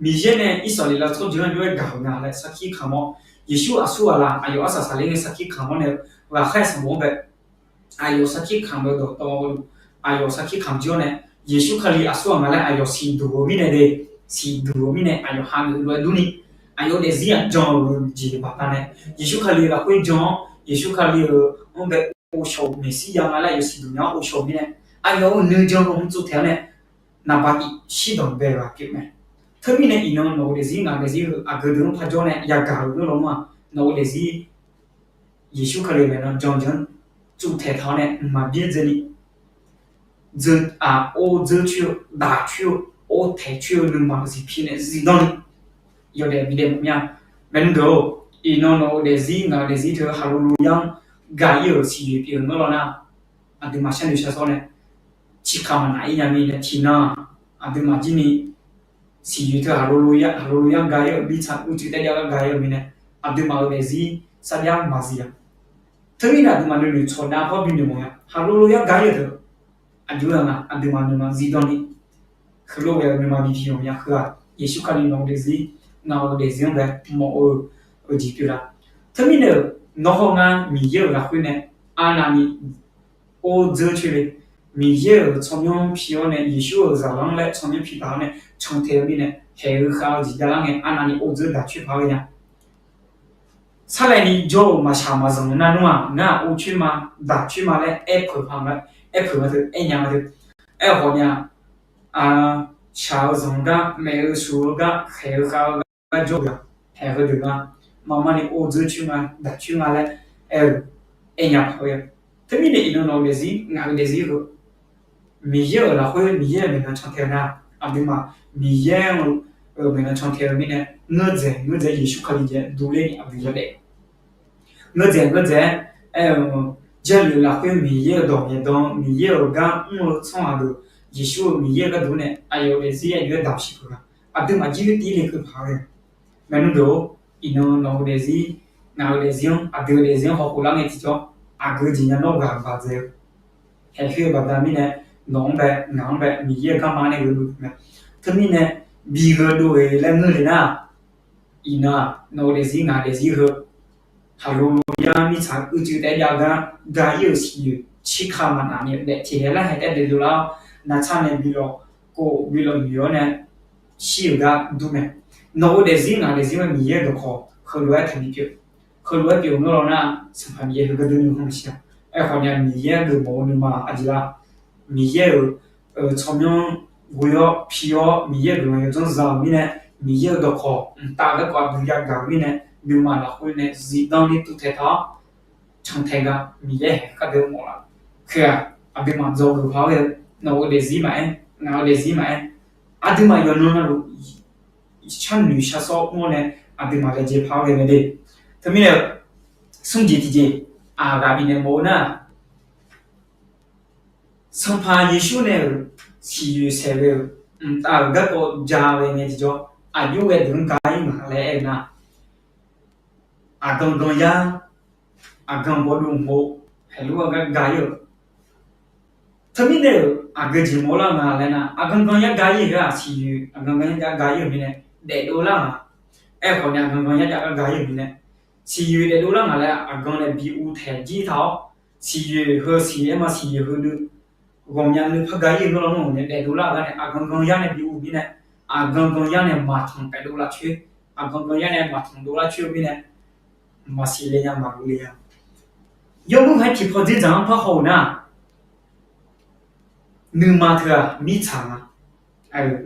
Miqyaer nae Irsaqleqlav tsawrjeuq-anr jov-aer gaq-euq nga laer sarkir kamq-awr, Yeqsur aqsur ghaq la aqyawf arsaq saqler ngae sarkir kamq-awr nae, ghaqkhaer sanqbof-anr bae aqyawf sarkir kamq-eu dawqtawvluf, aqyawf sarkir kamq jir-awr nae, Yeqsur Kali aqsur ghaq nga laer aqyawf siqduq-eu mirnae de, siqduq-eu mirnae aqyawf hageuf lof-aer durni, aqyawf-eu daefzir-aq jan-eu jeq baqdanae, Yeqsur Kali lafkhoer jan-awr, Yeqsur Kali-euq-anr bae ghovshaw-euq Meqsirya nga laer aqyawf siqduq nya-awr ghovshaw-euq mirnae, aqyawf-euq nuijan-anr tsovtaeq-awr nae, naqbaq tif shirdanq bae-eu ghaq pyeuf mae. Teumirnae iqnan nawq-eu daefzir ngaq-eu daefzir heu aqgeu deuq-anr parjawr nae yagaq-euq nar lawnmr-aq, nawq-eu daefzir Yeqsur Kali-euq maeqnan jan-eu jeq-anr tsovtaeq taq-awr nae mqmaq byaerdzaeni, dzeu-aq or dzeur coer-eu, daq coer-eu, or taeq coer-eu nuima-euq zif pi nae zifdan ni yawdaef bidaef mawf mir-a. Maeqnan deuq-or, iqnan nawq-eu daefzir ngaq-eu daefzir teu haqlo lo yar-anr ga ir-euq siqyoeq pyeuf-eu nar lawnmr-aq, aqduimaf sharnoeq shar sawr nae, ciqkaq maqnaq ir nya mirnae tiqnan-aq, aqduimaf jir ni siqyoeq teu haqlo lo yar, haqlo lo yar ga ir-euq mirtsaq uicuiv taef jav gar ga ir-euq mirnae, aqduimaf-euq daefzir sarjax maqzif-a. Teumirnae aqduimaf nuinoeq tsawq nav par binoeq mawf-a. Haqlo lo yar ga ir-euq teu aqjox-aer nga, aqduimaf nuima zifdan ni heulof ghae-eu nuima bi pi mawf nya heu-aq, Yeqsur Kali nawq-eu daefzir ngaq-eu daefzir-anr bae mawf-eu-eu jeq pyeuf la. Teumirnae-euq nawr hawr ngar Miqyaer-euq lafkhoer nae arnavni or dzeur coer le. Miqyaer-euq tsawrmyanr pi-awr nae, Yeqsur-euq zaqlanr laer tsawrmyanr pi taq-awr nae cantae-eu mirnae, haeq-eu khav-eu jeq javlar ngae arnavni or dzeur daq coer paq-aer ghae nya. Sarlaevni jawr-euq maqshaq maqzanq nar nmr-aq, ngar-aq or coer ma, daq coer ma laer aer peuq paq nga, aer peuq ma teu, aer nya ma teu. Aerkhawf nya, shaq-eu zanq-eu gar, maef-eu shuf-eu gar, khaeq-eu khav-eu gar jawr-eu-aq, haeq heudeuq nga, marmarni or dzeur coer nga, daq coer nga laer aer-eu, aer nya paq-aer-a. Teumirnae iqnan nawq-eu daefzir ngaq-eu daefzir heu Miqyaer-euq lafkhoer Miqyaer-euq maeqnan cantae-eu nar, aqduimaf Miqyaer-euq maeqnan cantae-eu mirnae, ngeur dzaeq ngeur dzaeq Yeqsur Kali jeq durler ni aqdui yawdaef ngeur dzaeq ngeur dzaeq-aer aer-eu, Jarlif-eu lafkhoer Miqyaer-euq dawq ngaeqdan, Miqyaer-euq gar mr-eu tsawrhaq deuq, Yeqsur-euq Miqyaer-euq gharduq nae aqyawf-eu daefzir aqjox-aer daq siq peuq-a. Aqduimaf jir-aer tir le keuv paq-aer ghae. Maeqnan deuq-or, iqnan nawq-eu daefzir ngaq-eu daefzir-anr, aqdui-eu daefzir-anr hawkhof lar ngae tiqjawr, aqgeu jeq nya nawr ghaq baq dzae-eu haeq khoer-eu baqda mirnae, nawq-anr bae ngaq-anr bae Miqyaer-euq garma nae gheufluf mae. Teumirnae bi gheudov-eu laer ngeur le nar, iqnan-aq nawq-eu daefzir ngaq-eu daefzir heu haqlo lo yar mirtsaq uicuiv taef jav gar ga ir-euq siqyoeq ciqkaq maqnaq ni-eu daef tiq hae lar hae taef daef dovlar-awr, navtsar nae bi lawq kov bi lawq noeq-awr nae shir-euq gar dur mae. Nawq-eu daefzir ngaq-eu daefzir-anr Miqyaer-euq dawqkawq heulof-aer taqbi pyeuf, heulof-aer pyeuf-eu nar lawnmr nar, Sanqpaq Miqyaer heugar durni maqshir-a. Aerkhawf nya Miqyaer-anr geufmawf-eu nuima aqjeq la, Miqyaer-euq tsawrmyanr ghoe-awr pi-awr Miqyaer-euq guiqlanq yawdzanr za-euq mirnae, Miqyaer-euq dawqkawq mqtav garkawv aqdui yagaq-eu mirnae, nuima lafkhoer nae zifdan ni tuvtaeq taq-awr cantae gar Miqyaer haeq kardeuv mawf laf. Khoer-aq aqduimaf dzawgeuf paq-aer ghae-eu, nawq-eu daefzir maqaer, ngaq-eu daefzir maqaer, aqduimaf yawqnan navluf sharnoeq shar sawr mr-awr nae aqduimaf laejae paq-aer ghae mae de. Teumirnae smr jeq tiqjeq aqghaq bifnaeq mawf-eu nar, Sanqpaq Yeqsur nae-euq siqyoeq saeq ghae-euq mqtav-euq garkawv ja ghae ngae tiqjawr, aqjox ghae deuq-anr ga ir ngaq laer aer-eu nar, aqgan gan yar, aqgan bawduv mq hov, haeqlof-aer gar ga ir-euq. Teumirnae-euq aqgeu jeq mawflar nga laer nar, aqgan gan yar ga ir-euq gar siqyoeq aqgan gan yar jav ga ir-euq mirnae daefdov lar nga. Aerkhawf ni aqgan gan yar jav gar ga ir-euq mirnae, siqyoeq daefdov lar nga laer aqgan nae bi uvtaeq jir taq-awr, siqyoeq heu siq-aer ma siqyoeq heu nuiv ghawqmya nuiv par ga ir-euq nar lawnmr-aq nae daefdov lar-euq gar nae aqgan gan yar nae bi uv mirnae, aqgan gan yar nae maqtanq paef dovlar coer, aqgan gan yar nae maqtanq dovlar coer-eu mirnae, maqsiq le nya maqghoe le nya. Yawmuiq-aer tiqpaw dzerdzaq-anr par haw-euq nar, nuima teu-aq mirtsaq nga,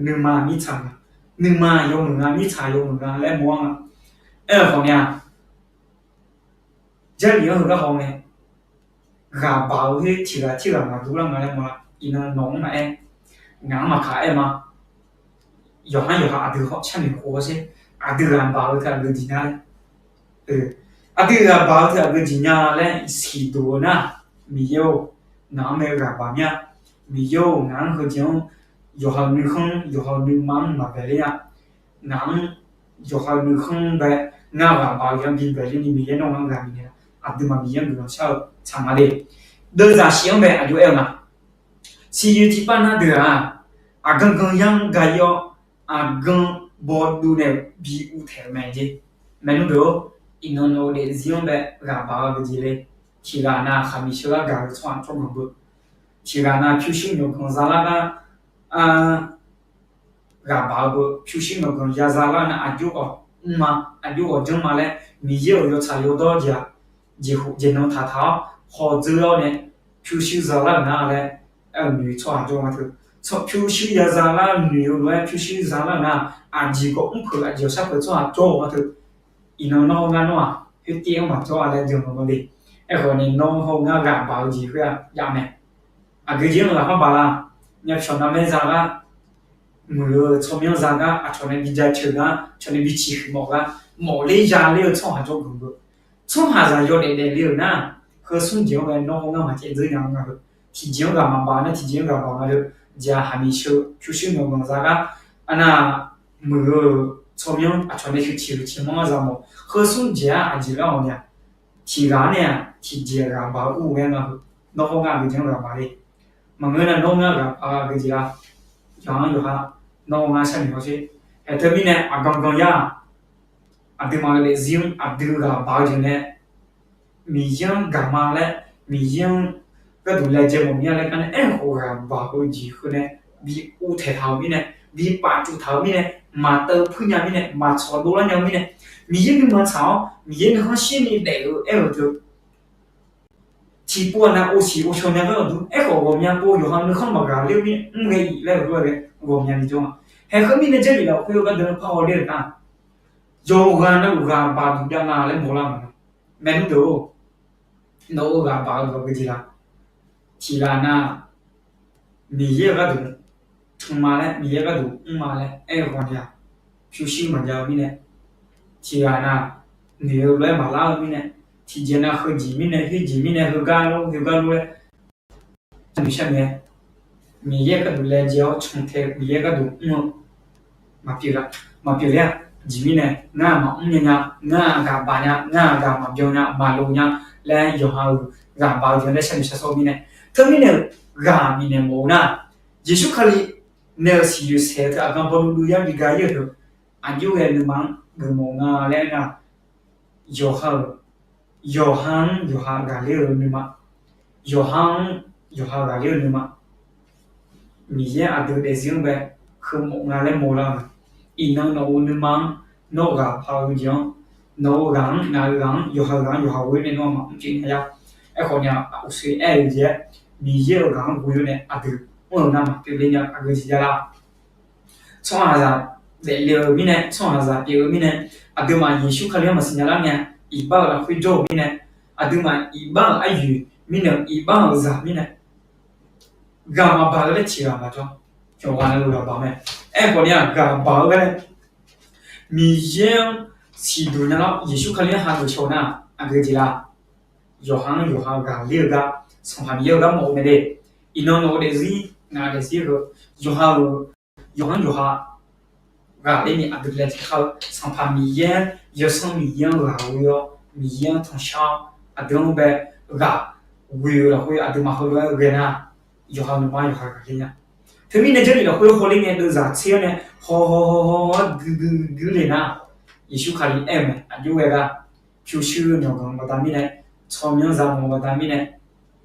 nuima mirtsaq nga, nuima yawmuiq nga mirtsaq yawmuiq nga laer mawr-ar nga. Aerkhawf ni-aq, Jarlif-anr heugar haw ngae, ghaq baq-eu khoer tiq ghaq tirghaq maqdur lar nga laer mawr-a. Iqnan nawq-anr maqaer, ngaq-anr maqkaq aer ma. Yawqhar yawqha aqdui hawr sharnoeq khof-awr sher, aqdui ghaq baq-eu teu aqgeu jeq nya laer, aqdui ghaq baq-eu teu aqgeu jeq nya laer siqduq-eu nar, Miqyaer-or, Ngaq-anr mae ghaq baq mir-a. Miqyaer-or, ngaq-anr heujeq-anr yawqha-euq nuikhanr, yawqha-euq nuima-anr maqbae ler-a. Ngaq-anr yawqha-euq nuikhanr bae, ngar ghaq baq-eu jeq-anr bibae ler ni Miqyaer nawr ngar ghaq bifnaeq-a. Aqduimaf Miqyaer-anr guiqlanq shar-eu tsaq nga le. Deuvzaq shif-anr bae aqjox aer-eu nga. Siqyoeq tiqpav na deuq-aq, aqgan gan yar-anr ga ir-awr, aqgan bawduv nae bi uvtaeq-euq mae jeq. Maeqnan deuq-or, iqnan nawq-eu daefzir-anr bae ghaq baq-eu aqgeujeq le. Tiqghaq nav khaqmiq sheugar gaq-eu tsawrhaq tsawrganq beu, tiqghaq nav pyurshuir myawqganq zalar gar ghaq baq-eu beu, pyurshuir myawqganq ya zalar-eu nar aqjox ghawq mr ma, aqjox ghawq janr ma laer Miqyaer-euq yawtsaq yawdawr jeq-aq, jeqkhof jeqnan taqtaq-awr hawdzeur-awr nae pyurshuir zalar-euq nar laer aer-eu noeq-eu tsawrhaq jawr nga teu. Pyurshuir ya zalar noeq-eu lof-aer pyurshuir zalar-euq nar, aqjeq khawf mr peuq aqjeq-awq shar peuq tsawrhaq jawr-eu nga teu. Iqnan nawr hawr ngar nawr-aq, khoertiv-anr maqjawr-a laer jan-eu ma le. Aerkhawf ni nawr hawr ngar ghaq baq-eu jeq khoer-aq jav mae. Aqgeujeq-anr ghaq par baq la. Myavpyawq navmaer za gar, muiq-eu tsawrmyanr za gar, aqcawq nae bi jaceuq gar, cawq nae bi ciqhuiq mawf gar, mawf ler ya ler-eu tsawrhaq jawrganq beu. Tsawrhaqzaq yawdaef daefle-euq nar, heu smr jeq-anr bae nawr hawr ngar maqcaev dzeur nya nga heu. Tiqjeq-anr ghaq maqbaq nar tiqjeq-anr ghaq baq nga le. Jeq-aq haqmiq sheu pyurshuir myawqganq za gar, arnav muiq-eu tsawrmyanr aqcawq nae sheuq ciqhuiq ciqmanr-anr za mawf. Heu smr jeq-aq aqjeq gar-awq nya. Tiqghaq nae-aq tiqjeq ghaq baq-eu ur ghae nga heu. Nawr hawr ngar aqgeujeq-anr ghaq baq le. Maqngeur nar nawr ngar ghaq baq-eu aqgeujeq-a. Yawqha-anr yawqha nawr hawr ngar sharnoeq hawsher. Aerteu mirnae aqgan gan yar-aq, aqduimaf-euq daefzir-anr aqdui ghaq baq-eu jeq nae Miqyaer-anr gaq ma laer, Miqyaer-anr gharduq laejae mawf mir-a laer gar nae aerkhawf ghaq baq-eu jeq heu nae bi uvtaeq taq-euq mirnae, bi paf cuf taq-euq mirnae, maqteuv puir nya mirnae, maqtsawq dovlar nya-eu mirnae, Miqyaer nuima tsaq-awr Miqyaer nuikhanr shir ni daef-eu aer-eu teu tiqpov aqnav ovsiq ovshaw nya gar-euq dur. Aerkhawf ghawqmya pov yawqha nuikhanr maqghaq ler-eu mirnae mr ghae iq laer-eu dur-a ghae ghawqmya ni jawr-a. Haeq heu mirnae Jarlif lafkhoer-eu gharduq par hawler-euq nar, yawqghaq navluf ghaq baq duq jav nga laer mawrlar maqnga. Maernmr deuq-or, nawq-eu ghaq baq-eu dawq geujeq la. Tiqghaq nav Miqyaer-euq gharduq can ma laer, Miqyaer gharduq mr ma laer aer-eu ghawqmya, pyurshuir maqjav-eu mirnae, tiqghaq nav noeq-eu lof-aer maqlar-eu mirnae, tiqjeq nav heujeq mirnae, khoerjeq mirnae, heugar lor, heugar lor laer sharnoeq sharnoeq-aer, Miqyaer gharduq laejae-awr cantae Miqyaer gharduq mr-eu maqpyeuf la, maqpyeuf ler-aq, jeq mirnae ngar-aq maqmr nya nya, ngar-aq ghaq baq nya, ngar-aq ghaq maqbyan nya, maqloq nya laer yawqha-euq ghaq baq-eu jeq laer sharnoeq shar sawr-eu mirnae, teumirnae-euq ghaq bifnaeq mawf-eu nar, Yeqsur Kali nae-euq siqyoeq saeq-eu teu aqgan bawduv yar bi ga ir-eu deuq, aqjox ghae nuima-anr geufmawf nga laer aernar, yawqha-euq, yawqha-anr yawqha ghaqler-eu nuima, yawqha-anr yawqha ghaqler-eu nuima, Miqyaer aqdui daefzir-anr bae heumawf nga laer mawrlar-eu. Iqnan nawq-euq nuima-anr nawr ghaq baq-eu jeq-anr, nawq-euq ghaq-anr, ngaq-euq ghaq-anr, yawqha ghaq-anr yawqha ghoe-awr nae nawr maqmr pyeuf nya-a. Aerkhawf ni-aq, uqshoe aer-eu jeq-aer, Miqyaer-euq ghaq-anr ghoe-awr nae aqdui mr-eu nar maqpyeuf ler nya-a, aqgeu jeq jav lar. Tsawrhaqzaq daefle-eu mirnae, tsawrhaqzaq pyeuf-eu mirnae, aqduimaf Yeqsur Kali-anr maqsiq nya lar ngae, iqbax-euq lafkhoer jawr-eu mirnae, aqduimaf iqbax-euq aryoeq mirnae, iqbax-euq zaq mirnae, ghaq maqbaq-eu laer tiqghaq maqjawr. Yawqghaq navluf ghaq baq mae. Aerkhawf ni-aq, ghaq baq-eu gar nae Miqyaer-anr siqduq nya lar, Yeqsur Kali-anr hageuf shaw nar, aqgeu jeq la. Yawqha-anr yawqha ghaqler-eu gar, Sanqpaq Miqyaer-euq gar mawf-eu mae de. Iqnan nawq-eu daefzir, ngaq-euq daefzir heu, yawqha-euq, yawqha-anr yawqha ghaqler ni aqdui laejae kar-eu, Sanqpaq Miqyaer, Yawsanr Miqyaer-anr ghaq ghoe-awr, Miqyaer-anr tanqshar-awr, aqdui-anr bae ghaq ghoe-eu lafkhoer aqduimaf heulof-aer ghae nar, yawqha nuima yawqha ghaqler nya. Teumirnae Jarlif lafkhoer hawler ngae deuvzaq tser-awr nae haw haw haw haw-awr guiqguiq guiqguiq le nar, Yeqsur Kali aer-eu mae, aqjox ghae gar, pyurshuir myawqganq baqda mirnae, tsawrmyanr zaqmawq baqda mirnae,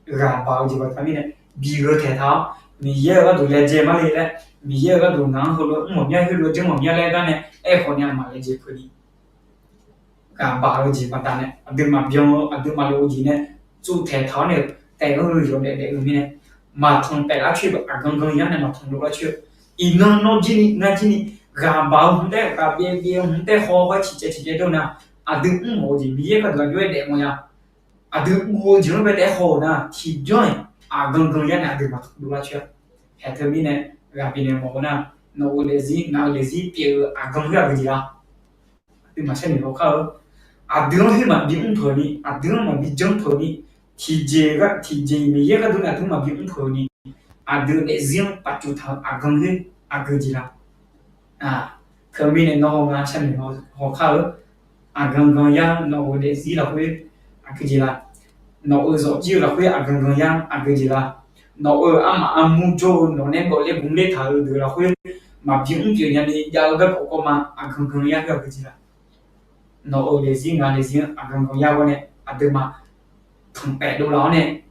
ghaq baq-eu jeq baqda mirnae, bi gheu taeq taq-awr, Miqyaer-euq gharduq laejae mar le laer, Miqyaer-euq gharduq ngaq-anr heulof mr mawf mya, heulof janr mawf mya laer gar nae aerkhawf ni-aq, maqlaejae peuq ni ghaq baq-eu jeq baqda nae, aqdui maqbyan-eu, aqdui maqlof-eu jeq nae, tsuv taeq taq-awr nae, taef-anr yawdaef daef-eu mirnae, maqtanq paef lar coer-eu, aqgan gan yar nae maqtanq dov lar coer-eu, iqnan nawr jir ni ngar jir ni, ghaq baq-eu hmq taef, ghaq byaev byaev-eu hmq taef, haw haw-aer ciqcaev ciqcaev dawr nar, aqdui mr mawf-eu jeq Miqyaer gharduq aqjox-aer daef mawf nya. Aqdui guv-eu jeq-anr bae taef-aer haw-euq nar, tiqbyan-iq aqgan gan yar nae aqdui maqtanq dov lar coer-a. Haeq teumirnae ghaq bifnaeq mawf-eu nar, nawq-euq daefzir, ngaq-euq daefzir pyeuf-eu aqgan khoer aqgeu jeq la. Aqduimaf sharnoeq haw kar-eu, aqdui-anr khoer maqbi mr peuq ni, aqdui-anr maqbi janr peuq ni, tiqjeq-iq Miqyaer gharduq nae aqduimaf bi mr peuq-eu ni, aqdui daefzir-anr pafcuf taq-eu aqgan-eu aqgeu jeq la? Teumirnae nawr haw nga sharnoeq haw kar-eu, aqgan gan yar nawq-euq daefzir lafkhoer aqgeu jeq la? Nawq-euq zawqjir-eu lafkhoer aqgan gan yar aqgeu jeq la? Nawq-euq armaf armur jawr-eu nawq nae gawf ler gmq ler taq-euq deuq lafkhoer maqbi mr pyeuf nyani jav-eu garkawv kawv ma aqgan gan yar aqgeu jeq la? Nawq-euq daefzir ngaq daefzir-anr aqgan gan yar-awr nae aqduimaf tanqpaef dovlaf-awr nae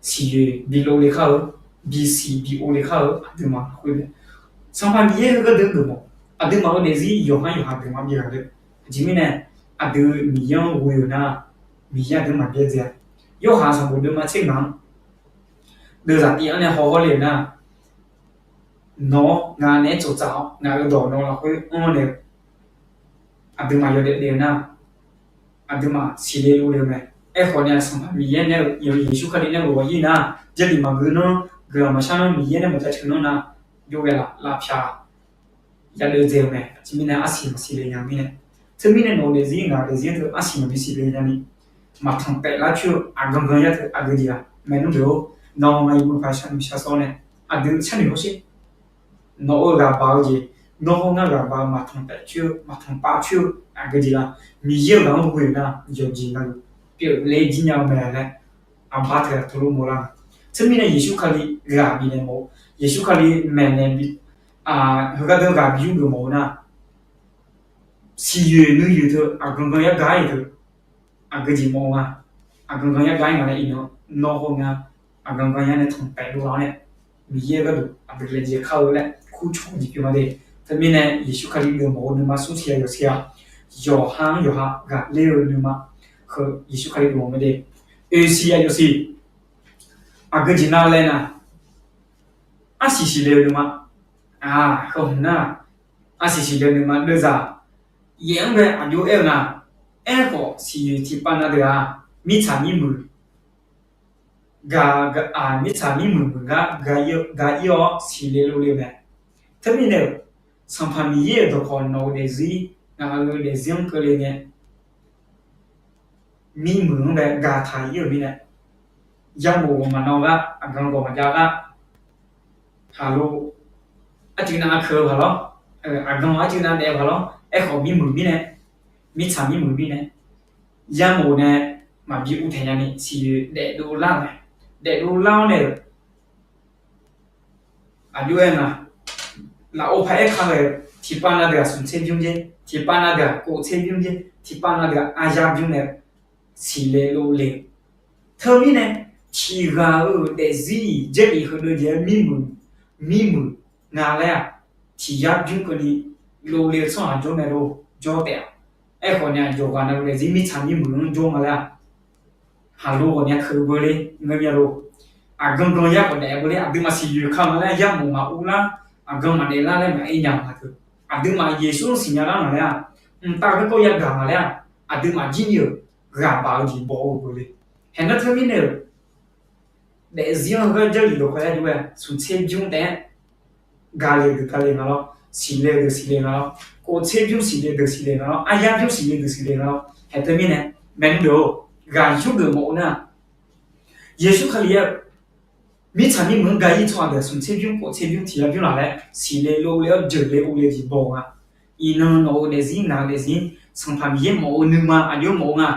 siqyoeq bi lov le kar-eu, bisiq bi ov le kar-eu aqduimaf lafkhoer mae. Sanqpaq Miqyaer heugar deuq geufmawf, aqduimaf-euq daefzir yawqhar yawqha deuq maqbyav-a deuq. Aqjeq mirnae aqdui Miqyaer-anr ghoe-euq nar, Miqyaer aqdui maqbyaerdzae-a. Yorhaq sanqbof deuvma tser ngaq-anr deuvzaq tiv-anr nae haw hawr le-euq nar, nawq-awr ngaq naeq-aer tsoftsaf-awr ngaq-euq dawq nawq lafkhoer anr nae-eu aqduimaf yawdaef daef-eu nar, aqduimaf siqle lov le-eu mae. Aerkhawf ni Sanqpaq Miqyaer nae-eu Yeqsur Kali nae-eu ghawq-ir nar, Jarlif maqgeu nanr, guiqlanq maqshar nanr, Miqyaer nae maqjav teuq nanr nar, jov ghae laf lavpyaq yadeuv dzae-eu mae. Aqjeq mirnae arsiq maqsiq le nya mirnae, teumirnae nawq-eu daefzir ngaq-eu daefzir teu arsiq maqbi siq le nyani, maqtanq taef lar coer-eu aqgan gan yar teu aqgeu jeq-aq, maernmr deuq-or, nawq-eu aqyuif maqpaq sharnoeq shar sawr nae aqdui sharnoeq hawsher. Nawq-eu ghaq baq-eu jeq, nawr hawr ngar ghaq baq-eu maqtanq taef coer-eu maqtanq pav coer-eu aqgeu jeq la? Miqyaer-euq ghaq-anr ghoe-euq nar yawqjeq navluf pyeufler jir nya-eu mae laer aqbar teu-aq teulof mawrlar-a. Teumirnae Yeqsur Kali ghaq bifnaeq mawf-eu, Yeqsur Kali maeqnaeq bi, heugar deuq ghaq bi yurgeuf mawf-eu nar, siqyoeq nuiyoeq teu aqgan gan yar gar-ir teu aqgeu jeq mawf-eu nga. Aqgan gan yar gar-ir nga laer iqnan nawr hawr ngar aqgan gan yar nae tanq taef dovlar-awr nae, Miqyaer-eu gharduq aqdui laejae kar-eu laer kurcawq-eu jeq pyeuf ma de. Teumirnae Yeqsur Kali geufmawf-eu nuima smr siq-a yawsiq-a, yawqha-anr yawqha ghaqler-eu nuima heu Yeqsur Kali geufmawf ma de. Oeqsiq-a yawsiq, aqgeu jeq nav laer nar, arsiq siqle-eu nuima, heu hmq nar, arsiq siqle-eu nuima deuvzaq yaef-anr bae aqjox aer-eu nga. Aerkhawf siqyoeq tiqpav na deuq-aq, mirtsaq mirmuiq, mirtsaq mirmuiq muiq gar gaq-ir-awr siqle lov le-eu mae. Teumirnae-euq, Sanqpaq Miqyaer-euq dawqkawq nawq-eu daefzir ngaq-eu daefzir-anr keuvle ngae, mirmuiq-anr bae gaqtaq-ir-euq mirnae, yamof ghawqmaqnan gar aqgan ghawqmaqjav gar, haqlo arcuiv nav keuv-eu paq lawr, aqgan arcuiv nav daef-eu paq lawr, aerkhawf mirmuiq mirnae, mirtsaq mirmuiq mirnae, yamof nae maqbi uvtaeq nyani siqyoeq daefdov lar-eu mae. Daefdov lar-awr nae-euq aqjox aer nga, lafov paq-aer ka ghae-eu tiqpav na deuq-aq smqtser bymr jer, tiqpav na deuq-aq koftser bymr jer, tiqpav na deuq-aq aryar bymr nae siqle lov le-eu. Teumirnae tiqghaq-euq daefzir-iq Jarlif heudeuv jeq-aer mirmuiq, mirmuiq nga laer-aq, tiq yar bymr keuvni lov le-eu tsawrhaq jawr mae lor, jawr taef-a. Aerkhawf ni-aq yawqghaq navluf daefzir mirtsaq mirmuiq-anr jawr nga laer-aq, haqlo ghawqmya keuv beu le ngeur mya lor. Aqgan gan yar khawf daef beu le, aqduimaf siqyoeq ka nga laer yamof maqur lar, aqgan maqdaef lar laer maqaer nya-eu ma teu. Aqduimaf Yeqsur-anr siqnya lar nga laer-aq, mqtav garkawv yagaq nga laer-aq, aqduimaf jir ni-euq ghaq baq-eu jeq baw-eu beu le. Haeq nar teumirnae-euq daefzir-anr heugar Jarlif dawqkawq yar jov-aer smqtser bymr taef-aer gale-eu deuq gale nga lawr, siqle-eu deuq siqle nga lawr, koftser bymr siqle-eu deuq siqle nga lawr, aryar bymr siqle-eu deuq siqle nga lawr. Haeq teumirnae, maernmr deuq-or, ghaq yurgeuf mawf-eu nar, Yeqsur Kali-aer mirtsaq mirmuiq-anr gaq-ir tsawrhaq deuq smqtser bymr koftser bymr tiq yar bymr laf laer siqle lov le-awr jeuqle uvle-eu jeq baw-eu nga. Iqnan nawq-eu daefzir ngaq-eu daefzir Sanqpaq Miqyaer mawf-eu nuima aqjox mawf-eu nga.